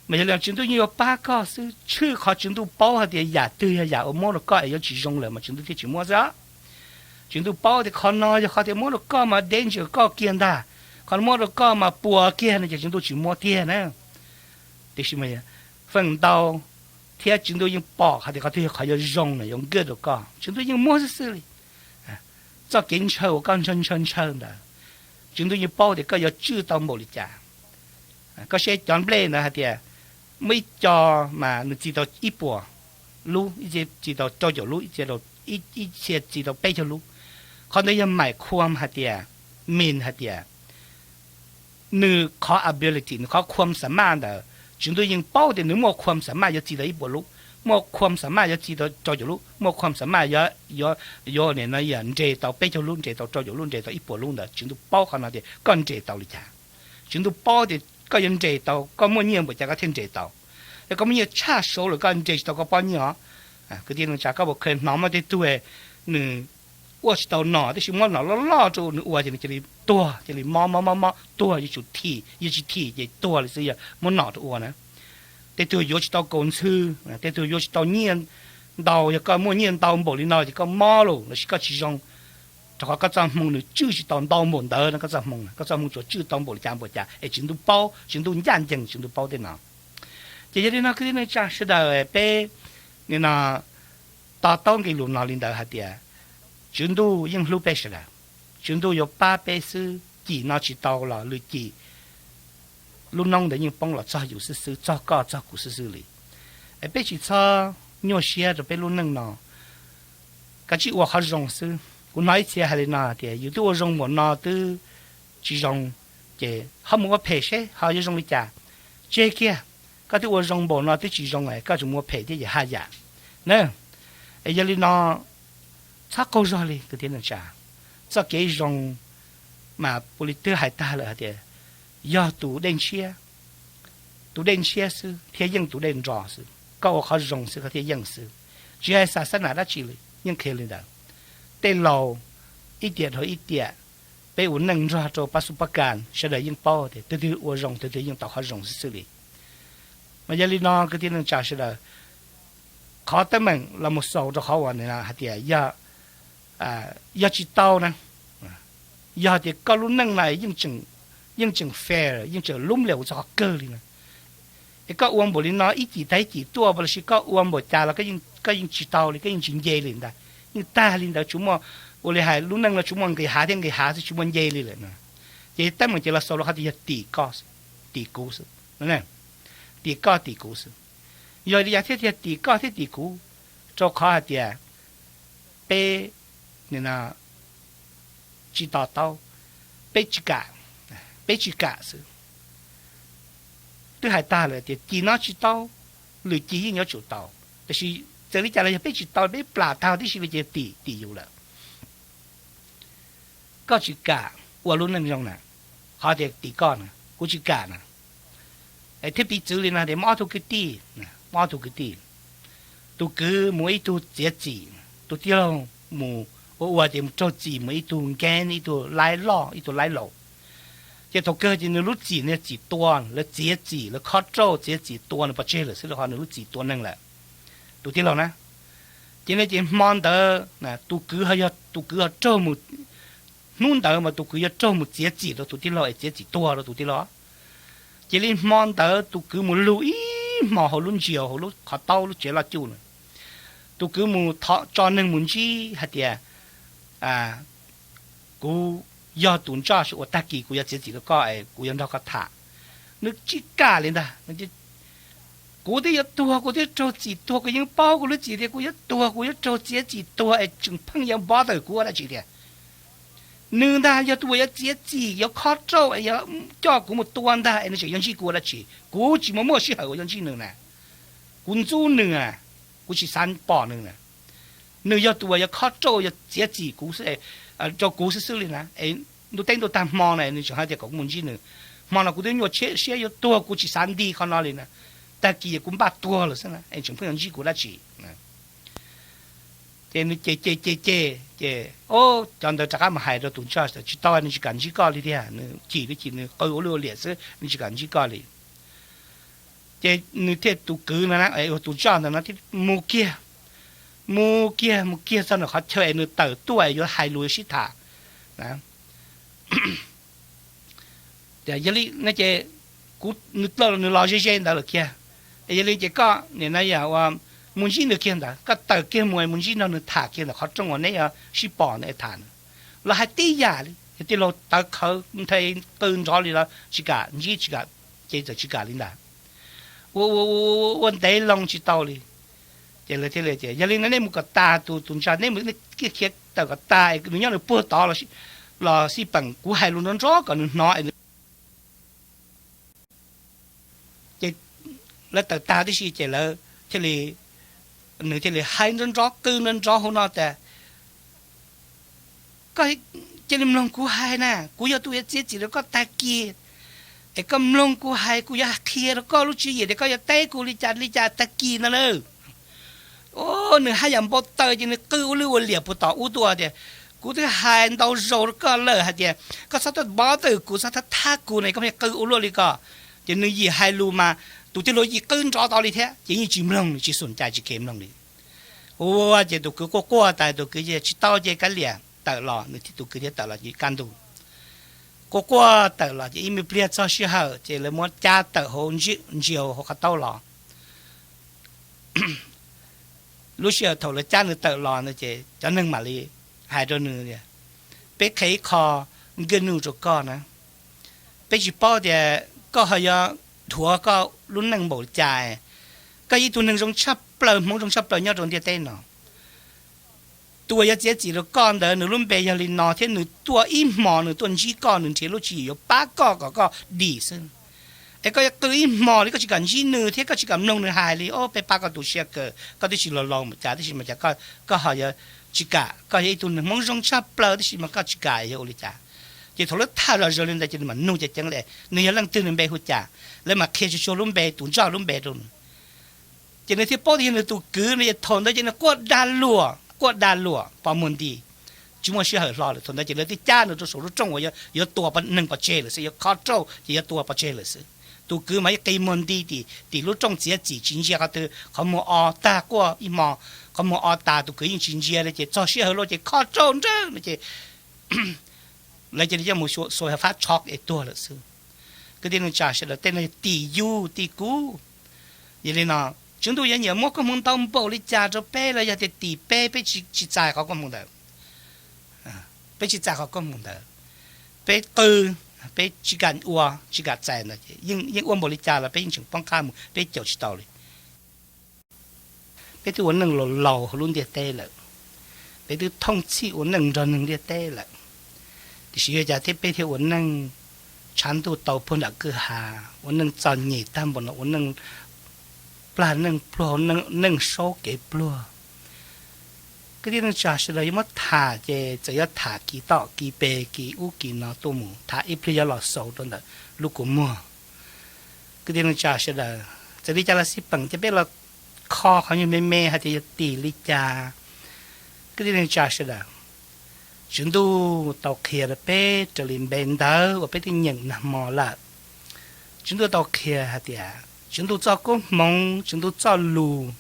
Mas yog li Tswv Ntuj yeej yuav pab koj xwb, tshwj qhov Tswv Ntuj paub hais tias yam twg yog yam uas muab rau koj es yuav tsis zoo lawm mas Tswv Ntuj thiaj tsis muab xwb. Tswv Ntuj paub tias qhov no yog qhov tias muab rau koj mas danger koj kiag ntag, qhov muab rau koj mas puas kiag no ces Tswv Ntuj tsis muab tiag na. Tiam sis mas feem ntau thiab Tswv Ntuj yeej pom hais tias qhov twg yog qhov yuav zoo na, yuav good rau koj, Tswv Ntuj yeej muab xwb xwb li. Txoj kev ntshaw uas koj ntshaw ntshaw ntshaw ntawd, Tswv Ntuj yeej paub tias koj yuav tswj tau npaum li cas. Koj saib cov nplej ntawd hais tias muaj ib co mas nws txi tau ib puas lub, ib txhia txi tau rau caum lub, ib txhia txi tau peb caug lub. Qhov ntawd yog maim khuam hais tias, mean hais tias nws qhov ability, nws qhov khuam xam maj ntawd, Tswv Ntuj yeej paub tias nws muaj khuam xam maj yuav txi tau ib puas lub, muaj khuam xam maj yuav txi tau rau caum lub, muaj khuam xam maj yuav, yuav, yuav nres tau peb caug lub, nres tau rau caum lub, nres tau ib puas lub ntawd. Tswv Ntuj paub qhov no tias koj nres tau li cas. Tswv Ntuj paub tias koj yuav nres tau, koj muaj nyiaj npaum cas koj thiaj nres tau. Yog koj muaj nyiaj tshaj saud lawm koj nres tsis tau koj pob nyiaj os. Kwv tij neej tsa, koj puas kheev hnov muaj tej tug nws ua tsis tau nom tab sis muab nom loj loj rau nws ua ces nws cia li tuag, cia li mob mob mob mob tuag, yuav tsum thim, yuav tsis thim ces tuag li xwb, yog muab nom rau ua na. Tej tug yuav tsis tau kaus ntxhw, tej tug yuav tsis tau nyiaj ntau, yog koj muaj nyiaj ntau npaum li no ces koj mob lawm lossis koj tsis zoo, rau qhov koj txoj hmoo nws tswj tsis tau ntau npaum ntawd no, koj txoj hmoo, koj txoj hmoo tsuas tswj tau npaum li cas npaum cas es Tswv Ntuj paub, Tswv Ntuj ncaj ncees, Tswv Ntuj paub tej no. Ces yog li no kwv tij neej tsa sawv daws, peb nim no to taub nqe lus no li ntawd hais tias Tswv Ntuj yeej hlub peb sawv daws. Tswv Ntuj yuav pab peb xwb, cim no tsis tau los lwm cim lub noob ntawd yeej poob los txog yus xwb xwb, txog koj txog kuv xwb xwb li. Es peb tsis txhob nyuaj siab rau peb lub neej no, kav tsij ua qhov zoo xwb. Kuv hnov ib txhia hais li no tias yus twb ua zoo npaum no twb tsis zoo, ces ho mus ua phem seb ho yuav zoo li cas. Tseg kiag, koj twb ua zoo npaum no twb tsis zoo es koj tseem mus ua phem thiab ces haj yam na. Es yog li no txhob qaug zog li kwv tij neej tsa. Txoj kev zoo mas puav leej twb hais tag lawm hais tias yog tus dej ntshiab, tus dej ntshiab xwb thiaj yeej tus dej nro xwb. Koj ua qhov zoo xwb koj thiaj yeej xwb. Tsis hais xas xab nas dab tsi li yeej qhia li ntawd. Tej laus ib tiam dhau ib tiam, peb ua neej nrog rau pab xub pab kas sawv daws yeej paub tias tus twg ua zoo tus twg yeej tau qhov zoo xwb xwb li. Mas yog li no kwv tij neej tsa sawv daws, qhov teeb meem los mus xaus rau qhov uas hais tias yog tsis tau na, yog tias koj lub neej no yeej tseem fair, yeej tseem lub nplias ua txog qhov kawg li na, es koj ua npaum li no ib cim tag ib cim tuaj, lossis koj ua npaum cas los koj yeej tsis tau li, koj yeej tsis nce li ntag. Yeej tag li ntawd, tsuas muaj, ua li hais lub neej no tsuas muaj nqis hav thiab nqis hav xwb, tsis muaj nce li lawm na. Ces teeb meem ces los xaus rau qhov tias yog tim koj, tim kuv xwb, tim koj tim kuv xwb. Yog li cas thiaj tias tim koj thiab tim kuv? Rau qhov hais tias peb tsis to taub, peb tsis kam, peb tsis kam xwb. Twb hais tag lawm tias cim no tsis tau, lwm cim yeej yuav tsum tau. Tiam sis txawm li cas los yog peb tsis tau, peb plam tag tib si li ces tim, tim yus lawm. Koj tsis kam ua lub neej zoo na, qhov tias tim koj na, kuv tsis kam na, Es thiab piv txwv li no tias muaj ob tug kwv tij, muaj ob tug kwv tij, tus kwv mus ib tug txiav txim, tus tij laug mus ua ua tias mus raug txim mus ib tug nkeeb ib tug laib loj ib tug laib laus. Ces thaum kawg ces nws lub txim no txim tua, lawv txiav txim lawv khob rauj txiav txim tua nws pov tseg lawm xwb rau qhov nws lub txim tua neeg lawm, tus tij laug na. Ces no ces hmo ntawd tus kwv, tus kwv ho raug mus, hnub ntawd mas tus kwv yuav raug mus txiav txim rau tus tij laug es txiav txim tuag rau tus tij laug. Ces li hmo ntawd tus kwv mus lug ib hmos hauv lub ntsia hauv lub qhov taub lub tsev loj cuj na. Tus kwv mus tso neeg mus ntsib hais tias, kuv yog tus ntsoj ua tag kis kuv yuav txiav txim rau koj es kuv yuav nrog koj tham. Nws tsis kam li ntag. Kuv twb yuav tuag kuv twb raug txim tuag kuv yeej paub kuv lub txim tias kuv yuav tuag kuv yuav raug txiav txim tuag es tseem pheej yuav npov tawm kuv ua dab tsi tiag. Nws ntag yog tus uas yuav txiav txim yuav khob rauj es yuav coj kuv mus tua ntag es nws tseem yuav ntsib kuv ua dab tsi? Kuv tsis muaj muaj sij hawm uas yuav ntsib nws na. Kuv ntxub nws, kuv tsis xav pom nws na. Nws yog tus uas yuav khob rauj yuav txiav txim kuv, rau kuv xwb xwb li na. Ntuj teb ntuj tag hmo na nws tseem hais tias kom kuv mus ntsib nws. Hmo no kuv twb nyuaj siab yuav tuag kuv tsis xav nti qhov no li na. Tag kis kuv npaj tuag lawm xwb na es tseem pheej yuav ntsib kuv dab tsi? Ces nws ces ces ces ces ces, cov ntawd rov qab mus hais rau tus ntsoj, tsis tau, nws tsis kam ntsib koj li tiag, nws chim li chim nws qw ua luj ua liam xwb nws tsis kam ntsib koj li. Ces nws thiaj tus kwv no ua tus ntsoj ntawd no thiaj mus kiag, mus kiag mus kiag txog ntawm qhov chaw es nws tawm tuaj es yuav hais lus yuav sib tham. Yog li no ces kuv, nws los ze ze ntawd lawm kiag. Yog li ces koj nim no yog ua mus ntsib nws kiag ntawd, koj tawm kiag mus mus ntsib nrog nws tham kiag ntawm qhov rooj uas neb yuav sib pom ntawd tham. Los hais tib yam li, yog tij laug tawv qhawv nthe qw nrov li los tsis kam ntsib, tsis kam, ces txawm tsis kam li ntag. Ua ua ua ntev loo tsis tau li. Ces lawv thiaj li tias yog li no nej mus kom tas, tus tus ntsoj neb mus kiag khiav tawm kom tas es nws nyob nws puag tod los xij peem kuv hais lus nrov nrov kom nws hnov es nws Ces lawv tawm tag tib si ces lawv thiaj li, nws thiaj li hais nrov nrov qw nrov nrov hauv no tas, koj cia li mloog kuv hais na, kuv yog tus yuav txiav txim rau koj tag kis. Es koj mloog kuv hais, kuv yuav qhia rau koj lub tswv yim tias koj yuav teb kuv li cas li cas tag kis no lawm. Nws haj yam npau taws ces nws qw ua lwj ua liam puag tom ub tuaj tias, kuv twb hais ntau zaus rau koj lawm hais tias koj txhob tuaj npov tawm kuv, txhob thab thab kuv no, koj pheej qw ua luaj li ko. Ces nws yim hais lus mas tus tij laug yim qw nrov tod li thiab ces yeej tsis mloog, tsis xum cai tsis kheev mloog li. Ua ces tus kwv quaj quaj tas, tus kwv tsis tau ces kav liam tawm los, nws thiab tus kwv thiaj tawm los kaj ntug. Quaj quaj tawm los ces ib me pliag txog sij hawm ces lawv muab cab tawm hauv ntsia hauv qhov taub los. Lub sij hawm thaum lawv cab nws tawm los ntawd ces cov neeg mam li hais rau nws tias, peb qhia ib qho nkaj nug rau koj na. Peb tsis paub tias koj ho yuav dhuav koj lub neej npaum li cas. Koj yog ib tug neeg zoo tshaj plaws, hmoov zoo tshaj plaws nyob rau ntiaj teb no. Tus uas yuav txiav txim rau koj ntawd nws lub npe yog li no thiab nws tuaj ib hmos nws tuaj ntsib koj, nws nrhiav lub tswv yim yuav pab koj kom koj dim xwb. Es koj yuav qw ib hmos li koj tsis kam ntsib nws thiab koj tsis kam mloog nws hais li. Ob peb pab koj tu siab kawg, koj twb tsis los laus mus cas, tab sis mas cas koj ho yuav tsis kam? Koj yog ib tug neeg hmoov zoo tshaj plaws tab sis mas koj tsis kam yog ua li cas? Ces thaum lawv tham zom zaws li ntawd ces nws mam nug ceev ceev li, nws yog leej twg, nws npe hu cas, lawv mam qhia tsuag tsuag lub npe, tus ntsoj lub npe rau nws. Ces nws thiaj paub tias yog nws tus kwv no, ces thaum ntawd ces nws quaj dag luam, quaj dag luam pos muag nti, tsis muaj sij hawm hlo lawm. Thaum ntawd ces lawv twb cab nws rau saum lub rooj uas yuav tua neeg pov tseg lawm xwb, yuav khob rauj ces yuav tua pov tseg lawm xwb. Tus kwv mas ib qi muag nti tim tim lub rooj txiav txim tsis ntsia qhov twg, qhov muag o tag, quaj ib hmo, qhov muag o tas tus kwv yeej tsis ntsia li, ces txog sij hawm luaj ces khob rauj nrawg no ces lawv cia li coj mus xuas fab tsho es tuag lawm xwb. Kwv tij neej tsa sawv daws, tej no yog tim yus tim kuv. Yog li no, Tswv Ntuj yuav nyiam muab koob hmoov ntau npaum li cas rau peb los yog tias tim peb, peb tsis txais qhov koob hmoov ntawd. Peb tsis txais qhov koob hmoov ntawd, peb qw, peb tsis kam ua, tsis kam txais ntawd ces yeej ua npaum li cas los peb yeej tseem poob qab mus, peb caum tsis tau li. Peb twb ua neej laus laus hauv lub ntiaj teb lawm, peb twb thooj txhij ua neej nrog neeg ntiaj teb lawm, tiam sis yog cas thiab peb thiaj ua neej tshav ntuj tau puag nram kwj ha, ua neej txom nyem tag npaum no, ua neej plag neej pluag, neej saub kev pluag. Kwv tij neej tsa sawv daws, yuav muab tham ces txawm yuav tham kis tom kis pes kis ub kis no tuaj mus, tham ib pliag yuav los xaus rau ntawm lub kua muag. Kwv tij neej tsa sawv daws, txawm li cas los xij peem ces peb los kho qhov nyuag me me hais tias yog tim li cas. Kwv tij neej tsa sawv daws, Tswv Ntuj tau qhia rau peb raws li npe ntawv uas peb twb nyeem nag hmo lawm. Tswv Ntuj tau qhia hais tias Tswv Ntuj txoj koob hmoov, Tswv Ntuj txoj lus,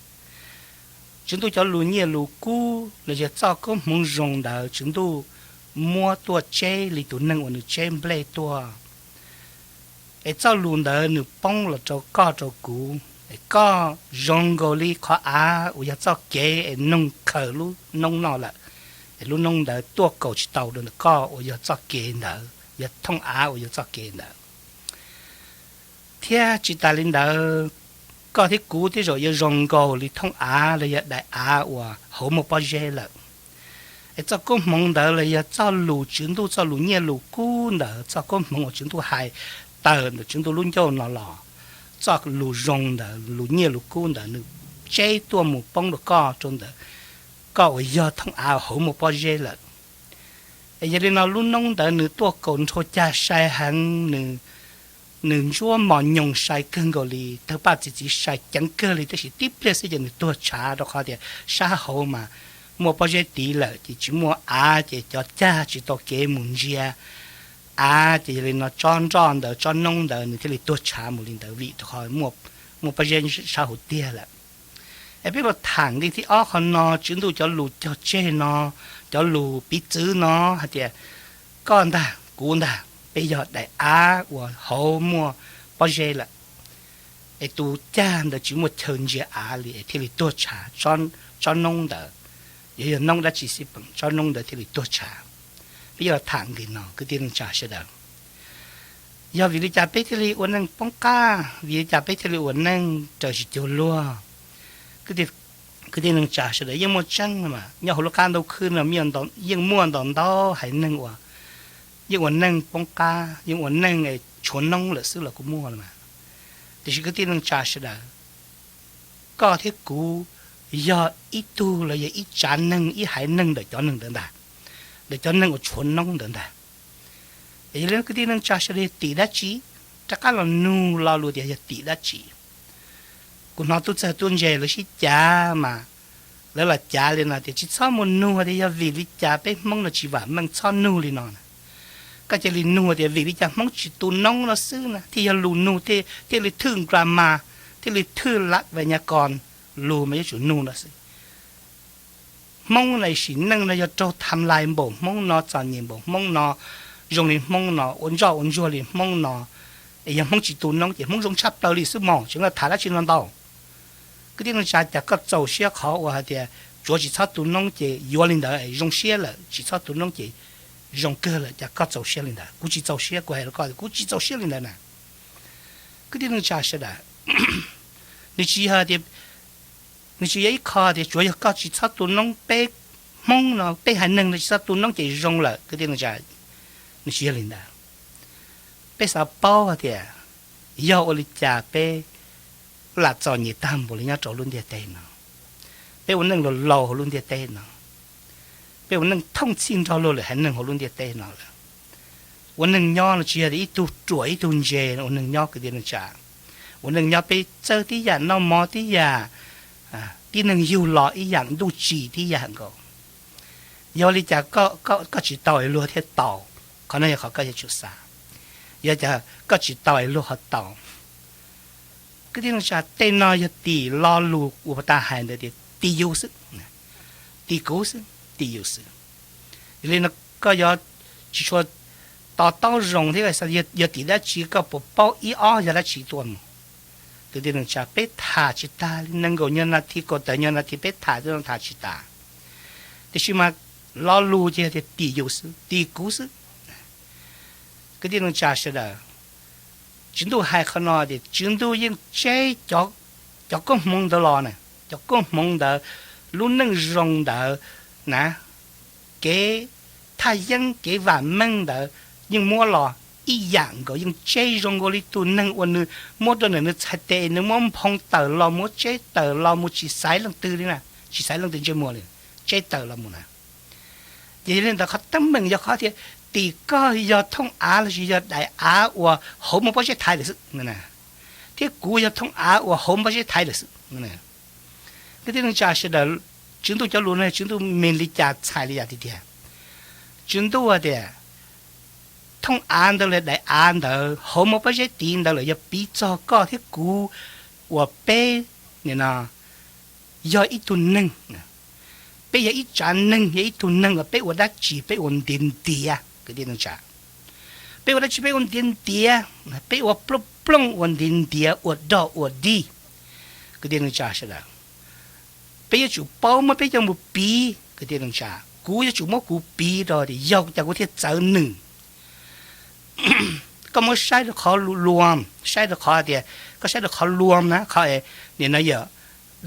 Tswv Ntuj cov lus nyiaj lus kub los yog txoj koob hmoov zoo ntawd Tswv Ntuj muab tuaj tseb li tus neeg uas nws tseb nplej tuaj. Es txoj lus ntawd nws poob los rau koj rau kuv, es koj zoo nkaus li qhov av uas yog txoj kev es noog khaws lub noob no lawm, es lub noob ntawd tuaj kaus tsis tau rau ntawm koj uas yog txoj kev ntawd, yog thooj av uas yog txoj kev ntawd. Thiab tsis tas li ntawd, koj thiab kuv tej zaum yuav zoo nkaus li thooj av los yog daim av uas hauv muaj pob zeb lawm. Es txoj koob hmoov ntawd los yog txoj lus Tswv Ntuj txoj lus nyiaj lus kub ntawd, txoj koob hmoov uas Tswv Ntuj hais tawm ntawm Tswv Ntuj lub ncauj no los, txoj lus zoo ntawd, lus nyiaj lus kub ntawd nws tseb tuaj mus poob rau koj rau ntawm koj uas yog thooj av hauv muaj pob zeb lawm. Es yog li no lub noob ntawd nws tuaj kaus nrhau cag sai heev, nws ntsuab mos nyoos sai kawg nkaus li, tawg paj txi txiv sai ceev kawg li, tab sis tib pliag xwb ces nws tuag tshav rau qhov tias sab hauv mas muaj pob zeb tiv lawm ces tsis muaj av ces cov cag tsis tau kev mus ntsia av, ces yog li no tsob nroj ntawd tsob noob ntawd nws thiaj li tuag tshav mus li ntawd vim rau qhov muaj pob zeb sab hauv tiag lawm. Es peb los tham li thib ob qhov no, Tswv Ntuj cov lus cog tseg no, cov lus piv txwv no hais tias koj ntag kuv ntag peb yog daim av uas hauv muaj pob zeb lawm. Es tus cag ntawd tsis muaj chaw ntsia av li es thiaj li tuag tshav, tsob noob ntawd, yog yog noob dab tsi xij peem tsob noob ntawd thiaj li tuag tshav. Peb yuav los tham nqi no kwv tij neej tsa sawv daws. Yog vim li cas peb thiaj li ua neej poob qab, vim li cas peb thiaj li ua neej raws tsis cuag luag? Kwv tij neej tsa sawv daws, yeej muaj tseeb mas nyob hauv lub qab ntuj khwb no yeej muaj ntau ntau haiv neeg uas yeej ua neej poob qab, yeej ua neej tshuav noob lawm xwb los kuj muaj los mas. Tiam sis kwv tij neej tsa sawv daws, koj thiab kuv yog ib tug los yog ib tsav neeg, ib haiv neeg ntawm cov neeg ntawd ntag, ntawm cov neeg uas tshuav noob ntawd ntag. Yog li kwv tij neej tsa sawv daws, yog tim dab tsi? Rov qab los nug lo lus tias yog tim dab tsi? Kuv hnov tub txawg tub ntse lawv sib cav mas lawv los cav li no tias tsis txhob mus nug tias yog vim li cas peb Hmoob no tsis vam meej, txhob nug li no. Koj cia li nug tias vim li cas Hmoob tsis tu noob no xwb na, thiaj yog lus nug thiaj li thwj grammar, thiaj li thwj lab vais nyaj kos, lus mas yuav tsum nug no xwb. Hmoob na sim neej no yog raug tham lais npaum Hmoob no, txom nyem npaum Hmoob no, zoo li Hmoob no, ua ntsoj ua ntsuag li Hmoob no, es yog Hmoob tsis tu noob ces Hmoob zoo tshaj plaws li xwb mog, tseem los tham dab tsi no ntau. Kwv tij neej tsa, cas koj txaus siab qhov uas hais tias tsuav tsis txhob tu noob ces yuav li ntawd zoo siab lawm, tsis txhob tu noob ces zoo kawg lawm, cas koj txaus siab li ntawd? Kuv tsis txaus siab, kuv hais rau koj, kuv tsis txaus siab li ntawd na. Kwv tij neej tsa sawv daws, nws tsis yog tias, nws tsis yog ib qho tias tsuav yog koj tsis txhob tu noob, peb Hmoob no peb haiv neeg no tsis txhob tu noob ces zoo lawm, kwv tij neej tsa. Nws tsis yog li ntawd. Peb xav paub hais tias yog ua li cas peb lam txom nyem tag npaum li nyob rau lub ntiaj teb no, peb ua neej laus laus hauv lub ntiaj teb no, peb ua neej thooj txhij nrog luag lwm haiv neeg hauv lub ntiaj teb no lawm. Ua neej nyob no tsis yog tias ib tug ruam ib tug ntse ua neej nyob, kwv tij neej tsa. Ua neej nyob peb txawj tib yam, noj mov tib yam, tib neeg yug los ib yam, ntuj tsim tib yam nkaus. Yog li cas koj tsis tau es luag thiaj tau? Qhov no yog qhov koj yuav tsum xav. Yog cas koj tsis tau es luag ho tau? Kwv tij neej tsa, tej no yog tim lo lus uas puag ta hais ntawd tias tim yus xwb, tim kuv xwb, tim yus xwb. Yog li no koj yuav tsis tshua to taub zoo thiab, yog tim dab tsi koj puas paub ib ob yog dab tsi tuaj mus? Kwv tij neej tsa, peb tham tsis tag li, nees nkaum nyuag nas this, kaum tawm nyuag nas this peb tham, tham tsis tas. Tiam sis mas lo lus ces yog tias tim yus xwb, tim kuv xwb. Kwv tij neej tsa sawv daws, Tswv Ntuj hais qhov no tias Tswv Ntuj yeej tseb cov koob hmoov ntawd los na, cov koob hmoov ntawd, lub neej zoo ntawd na, kev thaj yeeb kev vam meej ntawd yeej muab los ib yam nkaus, yeej tseb zoo nkaus li tus neeg uas nws muab rau ntawm nws txhais tes, nws muab nphoo tawm los, muab tseb tawm los mus, tsis xaiv leej twg li na, tsis xaiv leej twg ntsej muag li, tseb tawm los mus na. Ces yog li ntawd qhov teeb meem yog qhov tias tim koj yog thooj av lossis yog daim av uas hauv muaj pob zeb thaiv lawm xwb. thiab kuv yog thooj av uas hauv pob zeb thaiv lawm xwb. Kwv tij neej tsa sawv daws, Tswv Ntuj cov lus no Tswv Ntuj me li cas txhais li yam tiag tiag. Tswv Ntuj tias, thooj av ntawd los daim av ntawd hauv muaj pob zeb tid ntawd lawm yog piv txog koj thiab kuv uas peb, nim no, yog ib tug neeg. Peb yog ib tsav neeg, yog ib tug neeg uas peb ua dab tsi peb ua ntiav ntiav kwv tij neej tsa. Peb ua dab tsi peb ua ntiav ntiav, peb ua plooj plooj ua ntiav ntiav ua dog ua dig. Kwv tij neej tsa sawv daws, peb yuav tsum paub muab peb coj mus piv kwv tij neej tsa. Kuv yuav tsum muab kuv piv rau tias yog cas kuv thiaj txawv nws. Koj muab saib rau qhov luam, saib rau qhov tias, koj saib rau qhov luam na, qhov, nim no yog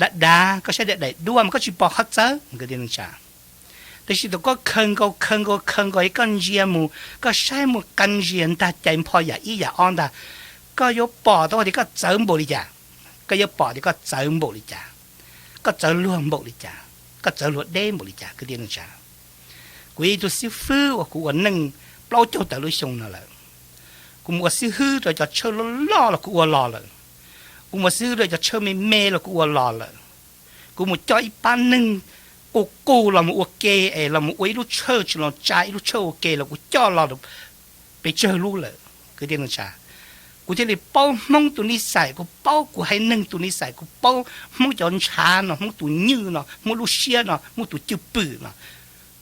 dav dav, koj saib daim duab mas koj tsis pom qhov txawv kwv tij neej tsa. Tiam sis thaum koj khaws nkaus khaws nkaus khaws nkaus es koj ntsia mus koj saib mus qee ntsia ntag cais npho yam ib yam ob ntag, koj yuav pom tau hais tias koj txawv npaum li cas. Koj yuav pom tias koj txawv npaum li cas, koj txawv luag npaum li cas, koj txawv luag deb npaum li cas kwv tij neej tsa. Kuv yog ib tug xib fwb uas kuv ua neej plaub caug tawm lub xyoo no lawm. Kuv mus ua xib hwb rau cov tshawj loj loj los kuv ua los lawm. Kuv mus ua xib hwb rau cov tshawj me me los kuv ua los lawm. Kuv mus coj ib pab neeg qus qus los mus ua ke es los mus ua ib lub tshawj tsis los tsa ib lub tshawj ua ke los kuv coj los pes tsawg lub lawm kwv tij neej tsa. Kuv thiaj li paub Hmoob tus nij xais, kuv paub kuv haiv neeg tus nij xais, kuv paub Hmoob cov ntshav no, Hmoob tus nywj no, Hmoob lub siab no, Hmoob tus cwj pwm no.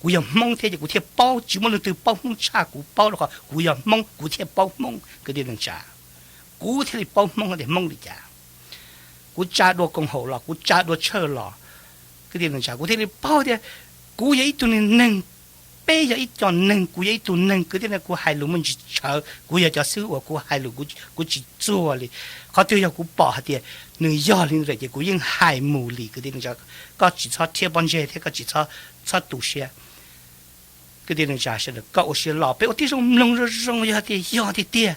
Kuv yog Hmoob thiab ces kuv thiaj paub, tsis muaj leej twg paub Hmoob tshaj kuv paub rau qhov kuv yog Hmoob kuv thiaj paub Hmoob kwv tij neej tsa. Kuv thiaj li paub Hmoob tias Hmoob li cas. Kuv tsa dua koom haum los kuv tsa dua tshawj los kwv tij neej tsa, kuv thiaj li paub tias kuv yog ib tug neeg, peb yog ib co neeg, kuv yog ib tug neeg kwv tij neej, kuv hais lus muaj ntsis tshawv, kuv yog cov xib hwb uas kuv hais lus kuv tsis txuag li. Qhov twg yog kuv pom hais tias nws yog li ntawd ces kuv yeej hais mus li kwv tij neej tsa. Koj tsis txhob rhiab pob ntseg thiab koj tsis txhob tu siab. Kwv tij neej tsa sawv daws, koj ua siab loj, peb ua tib zoo mloog zoo zoo, yog tias yog tiag tiag,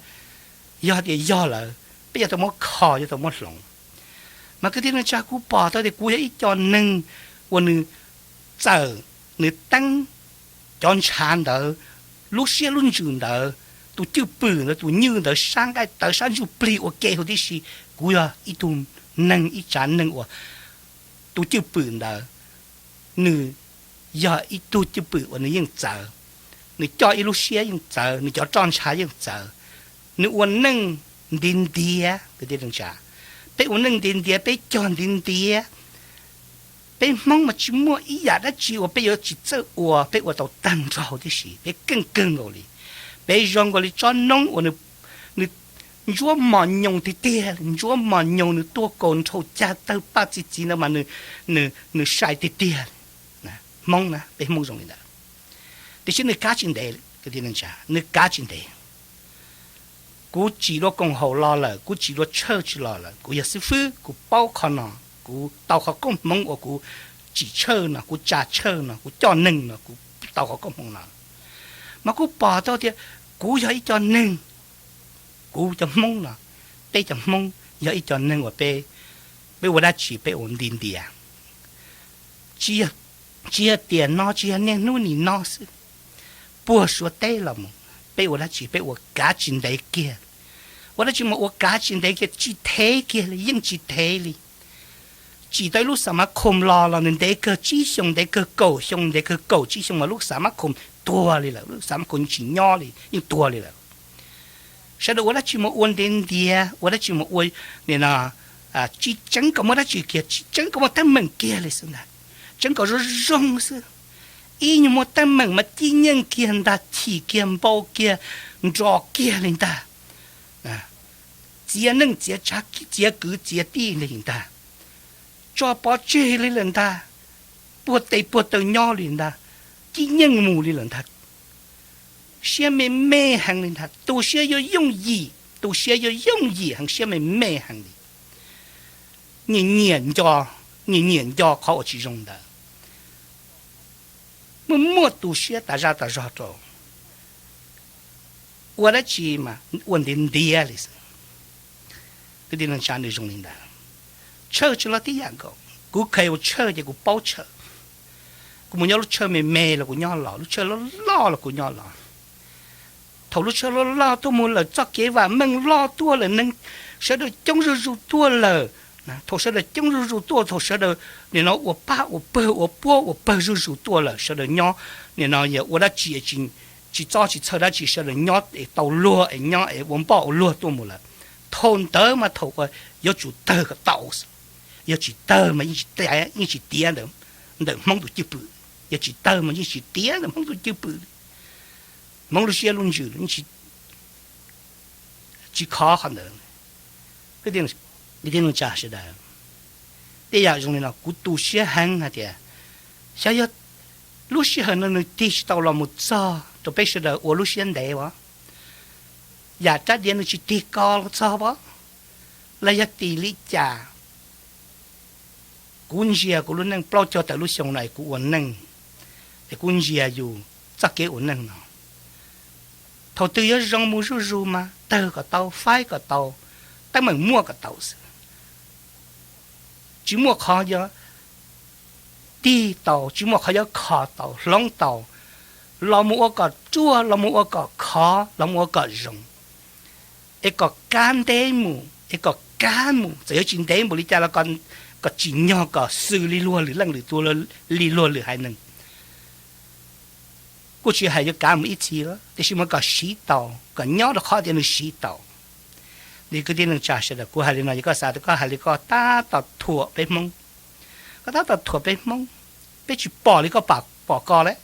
yog tias yog lawm peb yuav tau muab kho yuav tau muab hloov. Mas kwv tij neej tsa, kuv pom tau tias kuv yog ib co neeg uas nws txawm, nws teeb cov ntshav ntawd, lub siab lub ntsws ntawd, tus cwj pwm ntawd, tus nywj ntawd, sab nqaij tawv sab ntsuj plig ua ke huv tib si. Kuv yog ib tug neeg, ib tsav neeg uas tus cwj pwm ntawd, nws yog ib tug cwj pwm uas nws yeej txawv, nws coj ib lub siab yeej txawv, nws cov roj ntsha yeej txawv. Nws ua neej ntiav ntiav kwv tij neej tsa. Peb ua neej ntiav ntiav, peb cog ntiav ntiav. Peb Hmoob mas tsis muaj ib yam dab tsi uas peb yuav tsis txawj ua, peb ua tau tag nrho tib si, peb keej kawg nkaus li. Peb zoo nkaus li tsob noob uas nws ntsuab mos nyoos tiag tiag, ntsuab mos nyoos nws tuaj kaus nrhau cag tawg paj txi txiv ntawd mas nws sai tiag tiag. Hmoob na, peb Hmoob zoo li ntawd. Tiam sis nws kav tsis ntev, nws kav tsis ntev. Kuv tsim dua koom haum los lawm, kuv tsim dua tshawj tsis los lawm, kuv yog xib fwb kuv paub qhov no, kuv tau qhov koob hmoov uas kuv tsim tshawj no, kuv tsa tshawj no, kuv coj neeg no, kuv tau qhov koob hmoov no. Mas kuv pom tau tias kuv yog ib co neeg, kuv cov Hmoob no, peb cov Hmoob yog ib co neeg uas peb, peb ua dab tsi peb ua ntiav ntiav. Tsis yog tiam no, tsis yog niaj hnub nim no xwb, puag Suav teb los mus, peb ua dab tsi peb ua kav tsis ntev kiag. Ua dab tsi mas ua kav tsis ntev kiag, tsis thev kiag li, yeej tsis thev li. Tsim tau ib lub xam mav khoom los los nws ntev kawg tsib xyoos, ntev kawg kaum xyoo, ntev kawg kaum tsib xyoos mas lub xam mav khoom tuag li lawm, lub xam mav khoom yeej tsis nyob li, yeej tuag li lawm. Sawv daws ua dab tsi mas ua ntiav ntiav, ua dab tsi mas ua, nim no, tsis tseev kom muaj dab tsi kiag, tsis tseev kom muaj teeb meem kiag li xwb ntag. Tseev kom zoo zoo xwb. Ib nyuag muaj teeb meem mas cib nyeej kiag ntag, chim kiag npau kiag, nrov kiag li ntag. Txiav neej txiav tsav, txiav kwv txiav tij li ntag. Tso pov tseg li lawm ntag. Puag tes puag taw nyob li ntag. Cib nyeej mus li lawm ntag. Siab me me heev li ntag, tu siab yuav yooj yim, tu siab yuav yooj yim heev, siab me me heev li. Nyiam nyiam nco, nyiam nyiam nco qhov uas tsis zoo ntawd. Muaj muaj tu siab tas zaj tas zog rau. Ua dab tsi mas ua ntiav ntiav li xwb. Kwv tij neej tsa, nws zoo li ntawd. Tshawj tsis los tib yam nkaus, kuv kheev ua tshawj ces kuv paub tshawj. Kuv mus nyob lub tshawj me me los kuv nyob los, lub tshawj loj loj los kuv nyob los. Thaum lub tshawj loj loj tuaj mus lawm, txoj kev vam meej loj tuaj lawm, neeg sawv daws coob zuj zus tuaj lawm. Thaum sawv daws coob zuj zus tuaj, thaum sawv daws nim no ua pab ua pawg, ua puab ua pawg zuj zus tuaj lawm, sawv daws nyob nim no yog ua dab tsi tsis txob tsis txhawj dab tsi, sawv daws nyob es tau luag es nyob es ua npoj ua luag tuaj mus lawm. Thaum ntawd mas thaum uas yuav tsum tawg kom tau xwb. Yog tsis tawg mas yeej tsis tiav, yeej tsis tiav ntawm Hmoob tus cwj pwm. Yog tsis tawg mas yeej tsis tiav ntawm Hmoob tus cwj pwm. Hmoob lub siab lub ntsws tsis khov qhov ntawd. Kwv tij neej tsa sawv daws, tej yam zoo li no kuv tu siab heev hais tias xyov yog lub sij hawm no nws tig tsis tau los mus txog rau peb sawv daws ua lub siab ntev as, yam rab diav nws tsis tig ko los txog as, los yog tim li cas. Kuv ntsia kuv lub neej plaub caug tawm lub xyoo no es kuv ua neej, es kuv ntsia yus txoj kev ua neej no, thaum twg yuav zoo mus zuj zus mas tawg kom tau, faib kom tau, teeb meem muaj kom tau xwb. Tsis muaj qhov yuav tig tau, tsis muaj qhov yuav kho tau hloov tau, los mus ua kom ruaj, los mus ua kom khov, los mus ua kom zoo, es kom kav ntev mus, es kom kav mus, txawm yuav tsis ntev npaum li cas los kom tsim nyog kom xws li luag lwm leej lwm tus, li luag lwm haiv neeg. Kuj tsis hais yuav kav mus ib txhis, tiam sis mas kom siv tau, kom nyob rau qhov tias nws siv tau. Li kwv tij neej tsa sawv daws, kuv hais li no yog koj xav tias koj hais li koj tab tom thuam peb Hmoob, koj tab tom thuam peb Hmoob, peb tsis pom li koj pom koj lawm.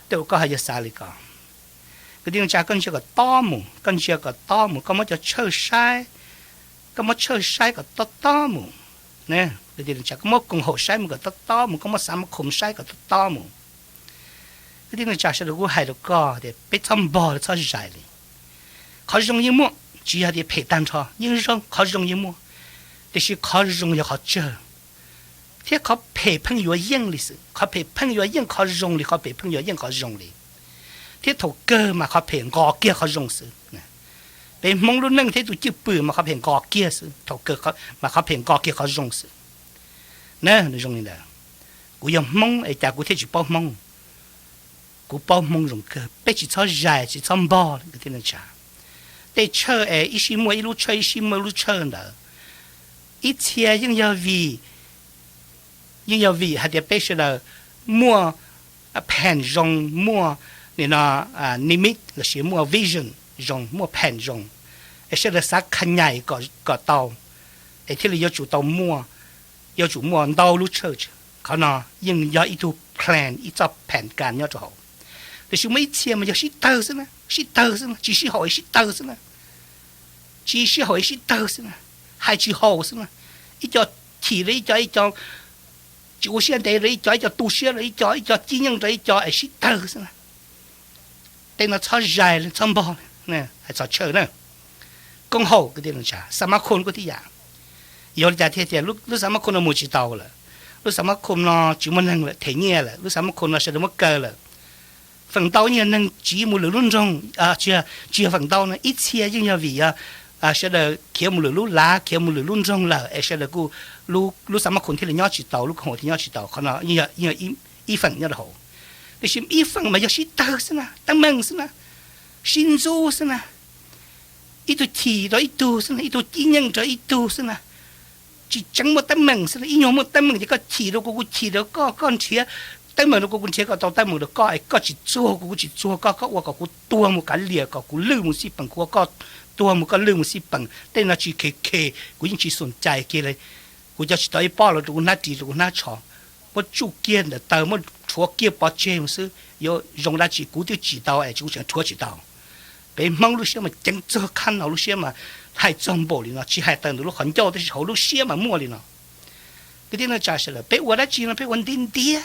Tej uas koj hais yog xav li ko, kwv tij neej tsa, koj ntsia kom tob mus, koj ntsia kom tob mus, koj muab cov tshawj saib, koj muab tshawj saib kom tob tob mus, koj muab koom haum saib mus kom tob tob mus, koj muab xav muab khoom saib kom tob tob mus. Kwv tij neej tsa sawv daws, kuv hais rau koj tias peb txhob npog li, txhob zais li. Qhov zoo yeej muaj, tsis yog tias phem tag nrho, yeej zoo, qhov zoo yeej muaj, tiam sis qhov zoo yog qhov tsawg, thiab qhov phem pheej yuav yeej li xwb, qhov phem pheej yuav yeej qhov zoo li, qhov phem pheej yuav yeej qhov zoo li, thiab thaum kawg mas qhov phem nqos kiag qhov zoo xwb. Peb Hmoob lub neej thiab tus cwj pwm mas qhov phem nqos kiag xwb, thaum kawg mas qhov phem nqos kiag qhov zoo xwb. Nws zoo li ntawd. Kuv yog Hmoob es cas kuv thiaj tsis paub Hmoob? Kuv paub Hmoob zoo kawg, peb tsis txhob zais, tsis txhob npog li kwv tij neej tsa. Tej tshawj es ib sij muaj ib lub tshawj, ib sij muaj ib lub tshawj ntawd, ib txhia yeej yog vim, yeej yog vim hais tias peb sawv daws muaj pheem zoo, muaj nim no nimit lossis muaj vision zoo, muaj pheem zoo, es sawv daws xav kha nyais kom tau, es thiaj li yuav tsum tau muaj, yuav tsum muaj ntau lub tshawj. Qhov no yeej yog ib tug plan, ib txoj pheem kas nyob rau hauv. Tiam sis muaj ib txhia mas yog sib tawg xwb na, sib tawg xwb na, tsis sib haum es sib tawg xwb na, tsis sib haum es sib tawg xwb na, hais tsis haum xwb na, ib co chim rau ib co, ib co tsis ua siab ntev rau ib co, ib co tu siab rau ib co, ib co cib nyeej rau ib co es sib tawg xwb na. Tej no txhob zais li, txhob npog li, hais txog tshawj na. Koom haum kwv tij neej tsa, xa mab khum kuj tib yam. Yog li cas thiaj tias lub xa mab khum no mus tsis tau lawm? Lub xa mab khum no tsis muaj neeg lawm, them nyiaj lawm, lub xa mab khum no sawv daws muab kaw lawm. Feem ntau yog neeg tsiv mus lwm lub nroog, tsis yog feem ntau no, ib txhia yeej yog vim yog sawv daws khiav mus lwm lub lav, khiav mus lwm lub nroog lawm es sawv daws kuj, lub xa mab khum thiaj li nyob tsis tau, lub koom haum thiaj nyob tsis tau. Qhov no yog ib feem nyob rau hauv. Tiam sis ib feem mas yog sib tawg xwb na, teeb meem xwb na, sib ntxub xwb na, ib tug chim rau ib tug xwb na, ib tug cib nyeej rau ib tug xwb na. Tsis tseev muaj teeb meem xwb na, ib nyuag muaj teeb meem ces koj chim rau kuv, kuv chim rau koj, koj nrhiav teeb meem rau kuv, kuv nrhiav kom tau teeb meem rau koj, es koj tsis txuag kuv, kuv tsis txuag koj, koj ua kom kuv tuag mus kav liam, kom kuv lwj mus xij peem, kuv ua koj tuag mus koj lwj mus xij peem. Tej no tsis khe khe, kuv yeej tsis xum cais kiag li. Kuv cov tsis tau ib pob los rau kuv hnab ris rau kuv hnab tsho, muab tsuj kiag ntawm taw, muab rhuav kiag pov tseg mus xwb, yuav zoo dab tsi? Kuv twb tsim tau es kuv tseem rhuav tsis tau. Peb Hmoob lub siab mas ceev txog khab no, lub siab mas hais txog npaum li no, tsis hais tawm ntawm lub qhov ncauj tab sis hauv lub siab mas muaj li no. Kwv tij neej tsa sawv daws, peb ua dab tsi no peb ua ntiav ntiav,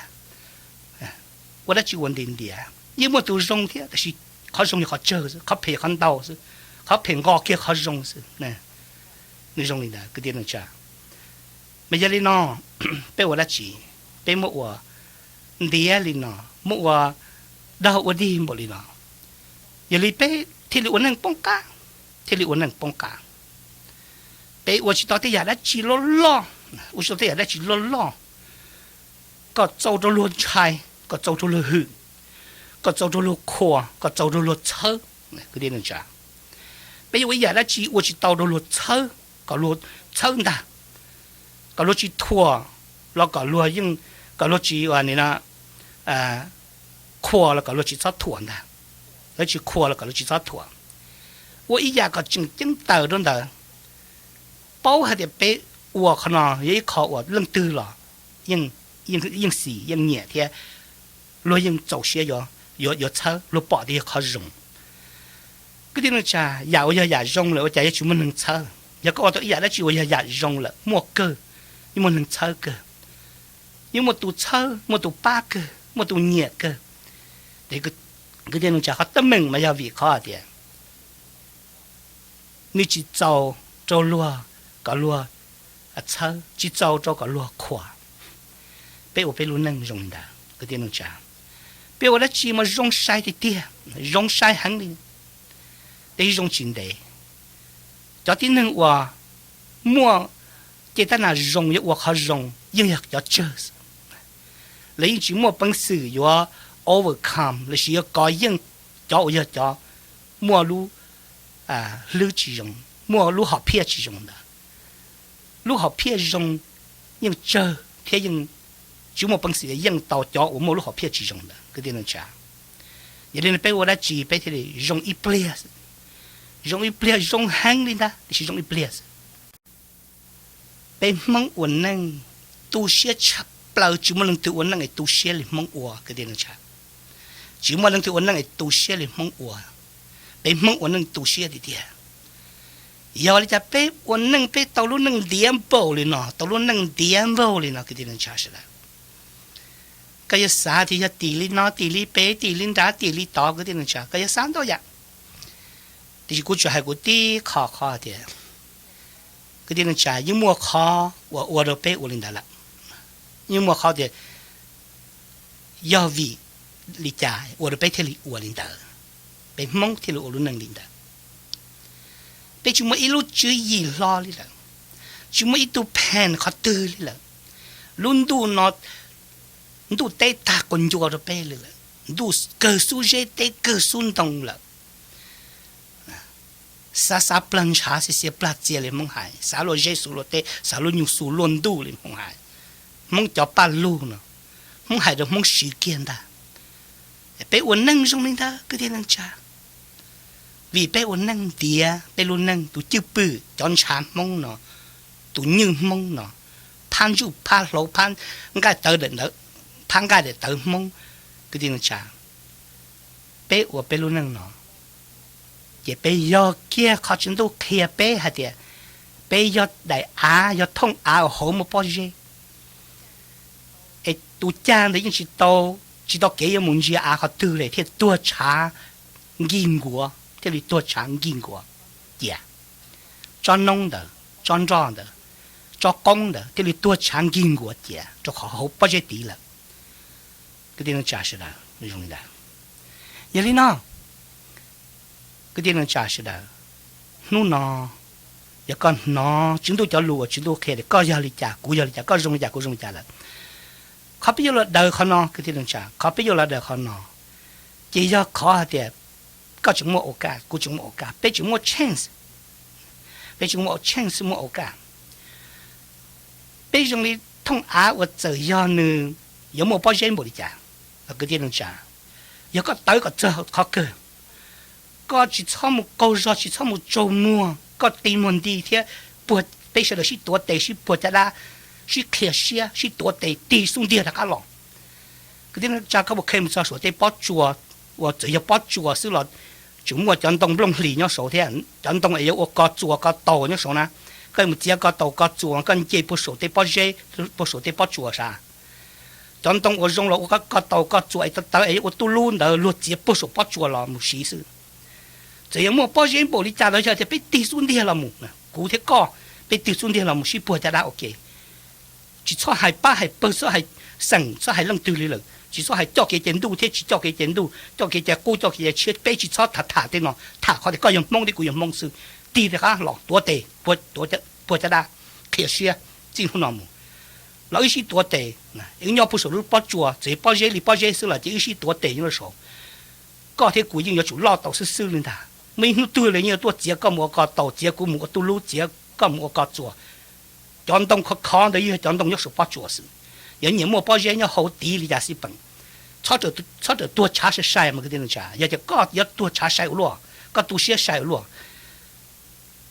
ua dab tsi ua ntiav ntiav. Yeej muaj tus zoo thiab tab sis qhov zoo yog qhov tsawg xwb, qhov phem qhov ntau xwb, qhov phem nqos kiag qhov zoo xwb. Nws zoo li ntawd kwv tij neej tsa. Mas yog li no, peb ua dab tsi? Peb muab ua ntiav li no, muab ua daug ua dig npaum li no, yog li peb thiaj li ua neej poob qab, thiaj li ua neej poob qab. Peb ua tsis tau tej yam dab tsi loj loj, ua tsis tau tej yam dab tsi loj loj kom txaus rau luag ntshai, kom txaus rau luag hwm, kom txaus rau luag qhuas, kom txaus rau luag txhawb. Kwv tij neej tsa, Peb yuav ua ib yam dab tsi ua tsis tau rau luag txhawb, kom luag txhawb ntag, kom luag tsis thuam, los kom luag yeej, kom luag tsis ua qhuas los kom luag tsis txhob thuam ntag, lawv tsis qhuas los kom luag tsis txhob thuam. Ua ib yam kom tseem ceeb tawm rau ntawd, paub hais tias peb ua qhov no yog ib qho uas leej twg los yeej xis yeej nyiam thiab luag yeej txaus siab yuav txhawb, luag pom tias yog qhov zoo. Kwv tij neej tsa, yam uas yog yam zoo lawm ua cas yuav tsis muaj neeg txhawb? Yog koj ua tau ib yam dab tsi uas yog yam zoo lawm muaj kawg, yeej muaj neeg txhawb kawg, yeej muaj tus txhawb, muaj tus pab kawg, muaj tus nyiam kawg. Ces kwv tij neej tsa, qhov teeb meem mas yog vim qhov hais tias nws tsis txaus rau luag kom luag txhawb, tsis txaus rau kom luag qhuas. Peb ua peb lub neej zoo li ntawd kwv tij neej tsa, peb ua dab tsi mas zoo sai tiag tiag, zoo sai heev li, tes zoo tsis ntev. Cov tib neeg uas muaj cev tab nas zoo yuav ua qhov zoo yeej yog cov tsawg xwb. Lawv yeej tsis muaj peev xwm yuav overcome los sis yuav kov yeej cov uas yog cov muaj lub hlwb tsis zoo, muaj lub hom phiaj tsis zoo ntawd. Lub hom phiaj zoo yeej tsawg thiab yeej tsis muaj peev xwm yeej tau cov uas muaj lub hom phiaj tsis zoo ntawd kwv tij neej tsa. Yog li no peb ua dab tsi peb thiaj li zoo ib pliag, zoo ib pliag zoo heev li ntag tiam sis zoo ib pliag xwb. Peb Hmoob ua neej tu siab tshaj plaws, tsis muaj leej twg ua neej es tu siab li Hmoob ua kwv tij neej tsa. Tsis muaj leej twg ua neej es tu siab li Hmoob ua. Peb Hmoob ua neej tu siab tiag tiag. Yog li cas peb ua neej peb tau lub neej ntiav npaum li no, tau lub neej ntiav npaum li no kwv tij neej tsa sawv daws? Koj yuav xav tias yog tim li no tim li pem tim li nrad tim li tod kwv tij neej tsa, koj yuav xav ntau yam. Tiam sis kuv tsuas hais kuv tib qho qhov tias kwv tij neej tsa, yeej muaj qhov uas ua rau peb ua li ntawd lawm. Yeej muaj qhov tias yog vim li cas ua rau peb thiaj li ua li ntawd, peb Hmoob thiaj li ua lub neej li ntawd. Peb tsis muaj ib lub tswv yim hlo li lawm, tsis muaj ib tug phees qhov twg li lawm. Lub ntuj no ntuj teb tag quas ncua rau peb li lawm, ntuj kawg xub zeb teb kawg xub ntoo lawm. Xav xav plag ntshav, xav xav plag txias li Hmoob hais, xav luaj zeb xav luaj teb, xav luaj nyuj xav luaj ntuj li Hmoob hais. Hmoob cov paj lug no, Hmoob hais rau Hmoob siv kiag ntag. Peb ua neej zoo li ntawd kwv tij neej tsa, vim peb ua neej ntiav peb lub neej, tus cwj pwm cov ntshav Hmoob no, tus nywj Hmoob no, phab ntsuj phab hlauv, phab nqaij tawv daim ntawv, phab nqaij daim tawv Hmoob kwv tij neej tsa. Peb ua peb lub neej no, ces peb yog kiag qhov tswv ntuj qhia peb hais tias peb yog daim av, yog thooj av uas hauv muaj pob zeb. Es tus cag ntawd yeej tsis tau, tsis tau kev yuav mus ntsia av qhov twg li thiaj tuag tshav nkig nkuav, thiaj li tuag tshav nkig nkuav cia. Tsob noob ntawd, tsob nroj ntawd, tsob qoob ntawd thiaj li tuag tshav nkig nkuav cia rau qhov hauv pob zeb tid lawm. Kwv tij neej tsa sawv daws, zoo li ntawd. Yog li no, kwv tij neej tsa sawv daws, hnub no yog koj hnov tswv ntuj cov lus uas tswv ntuj qhia tias koj yog li cas kuv yog li cas, koj zoo li cas kuv zoo li cas lawm, qhov peb yuav los daws qhov no kwv tij neej tsa, qhov peb yuav los daws qhov no, ces yog qhov hais tias koj tseem muaj ua kaj, kuv tseem muaj ua kaj, peb tseem muaj chance, peb tseem muaj chance muaj ua kaj. Peb zoo li thooj av uas txawm yog nws yuav muaj pob zeb npaum li cas, kwv tij neej tsa, yog koj tawv kom txog qhov kawg, koj tsis txhob mus qaug zog, tsis txhob mus tsaug muag, koj qi muag nti thiab puag, peb sawv daws sib tuav tes sib puag caj dab, sib qhia siab sib tuav tes tig xub ntiag rov qab los. Kwv tij neej tsa, koj mus qhia mus txog saum tej pob tsuas uas txawm yog pob tsuas xwb los tseem muaj cov ntoo nplooj hlis nyob saud thiab, cov ntoo es yuav ua ko txuas ko taus nyob saud na. Koj mus txiav ko taus ko txuas koj nce puag saum tej pob zeb, puag saum tej pob tsuas sav. Cov ntoo uas zoo los ua ko taus ko txuas es tawv tawv es yuav ua tub lub ntawd luag txiav puag saum pob tsuas los mus siv xwb. Txawm yog muaj pob zeb npaum li cas los yog tias peb tig xub ntiag los mus, kuv thiab koj, peb tig xub ntiag los mus sib puag caj dab ua ke. Tsis txhob hais pab hais pawg, txhob hais xeem, txhob hais leej twg li lawm, tsis txhob hais coj kev cai ntuj thiab tsis coj kev cai ntuj, coj kev cai qub coj kev cai tshiab, peb tsis txhob tham tham tej no, tham qhov tias koj yog Hmoob thiab kuv yog Hmoob xwb. Tig rov qab los tuav tes, puag caj dab, qhia siab, txij hnub no mus los wb sib tuav tes, wb nyob puag saum lub pob tsuas, txawm pob zeb li pob zeb xwb los ces wb sib tuav tes nyob rau saud. Koj thiab kuv yeej yuav tsum loj tau xwb xwb li ntag. Muaj ib hnub twg li yeej yuav tuaj txiav koj mus ua ko taus, txiav kuv mus ua tub lub, txiav koj mus ua ko txuas. Cov ntoo khov khov ntawd yog cov ntoo nyob saum pob tsuas xwb. Yog nyias muaj pob zeb nyob hauv tid li cas xij peem, txhob rawm tuag tshav sai sai mas kwv tij neej tsa. Yog tias koj yuav tuag tshav sai ua luaj, koj tu siab sai ua luaj,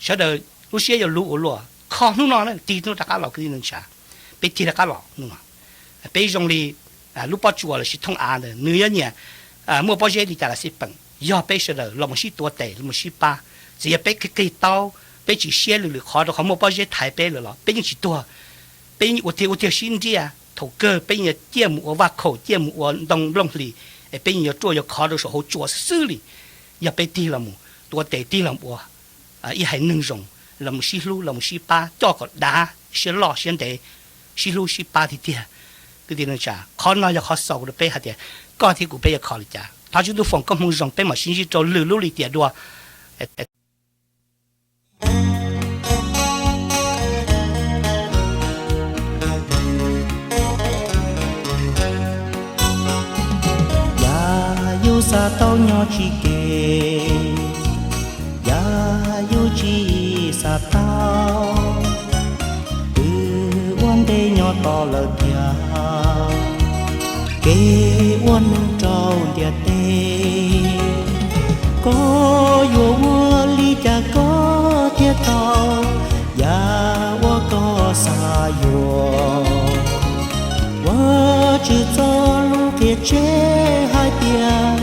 sawv daws lub siab yuav luv ua luaj, kho hnub no tig hnub rov qab los kwv tij neej tsa. Peb tig rov qab los hnub no. Peb zoo li lub pob tsuas los sis thooj av ntawd, nws yuav nyiam muaj pob zeb li cas los xij peem, yog peb sawv daws los mus sib tuav tes los mus sib pab. Txawm yog peb qig qig taub, peb tsis siab lwm lwm qhov rau qhov muaj pob zeb thaiv peb lawm los peb yeej tsis tuag. Peb yeej ua tiag ua tiag sib nriaj, thaum kawg peb yeej yuav ciaj mus ua vaj khaum, ciaj mus ua ntoo nplooj hlis, es peb yeej yuav ruaj yuav khov rau saum hauv tsua xwb xwb li. Yog peb tig los mus tuav tes tig los ua ib haiv neeg zoo, los mus sib hlub los mus sib pab coj kom dav siab loj siab ntev, sib hlub sib pab tiag tiag. Kwv tij neej tsa, qhov no yog qhov xaus rau peb hais tias koj thiab kuv peb yuav kho li cas. Thov Tswv Ntuj foom koob hmoov zoo peb mam sib ntsib rau lwm lub lim tiam dua. Yam yus xav tau nyob tsis kev, yam yus tsis xav tau, twb ua ntej nyob tos lawm tiag. Kev ua neeg rau ntiaj teb, koj yuav ua li cas koj thiaj tau yam uas koj xav yuav? Vaj Tswv txoj lus qhia tseg hais tias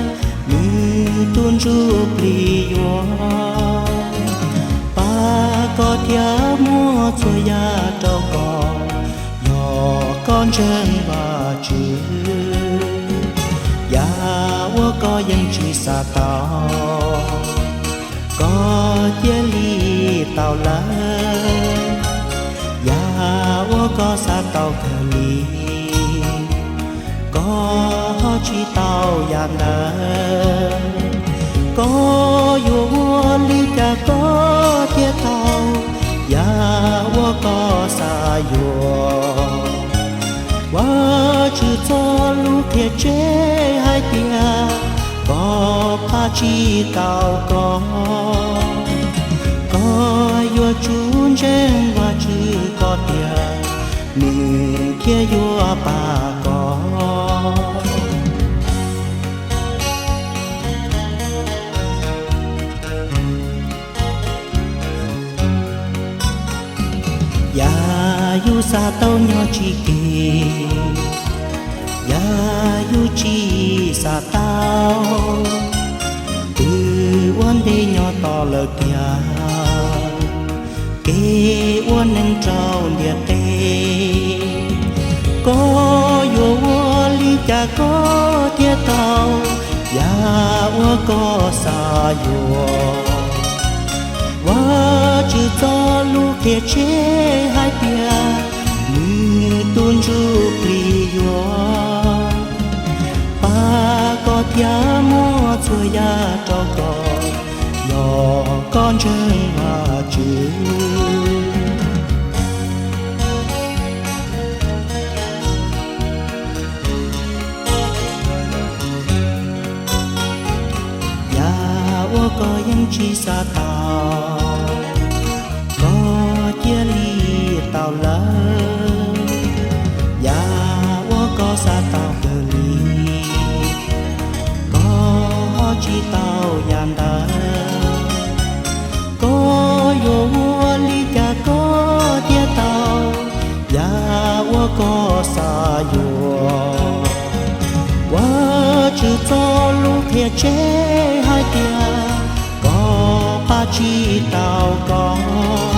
nws tus ntsuj plig yuav pab koj thiab muab txhua yam rau koj. Yog koj ntseeg Vaj Tswv, yam uas koj yeej tsis xav tau, koj cia li tau lawm. Yam uas koj xav tau kawg li, koj ho tsis tau yam ntawd. Koj yuav ua li cas koj thiaj tau yam uas koj xav yuav? Vaj Tswv txoj lus qhia tseg hais tias koj pab tsis tau koj. Koj yuav tsum ntseeg Vaj Tswv kom tiag, nws thiaj yuav pab koj. Yam yus xav tau nyob tsis kev, yam yus tsis xav tau, twb ua ntej nyob tos lawm tiag. Kev ua neeg rau ntiaj teb, koj yuav ua li cas koj thiaj tau yam uas koj xav yuav? Vaj Tswv txoj lus qhia tseg hais tias nws tus ntsuj plig yuav pab koj thiab muab txhua yam rau koj, yog koj ntseeg Vaj Tswv. Yam uas koj yeej tsis xav tau, koj cia li tau lawm. Yam uas koj xav tau kawg li, koj ho tsis tau yam ntawd. Koj yuav ua li cas koj thiaj tau yam uas koj xav yuav? Vaj Tswv txoj lus qhia tseg hais tias koj pab tsis tau koj.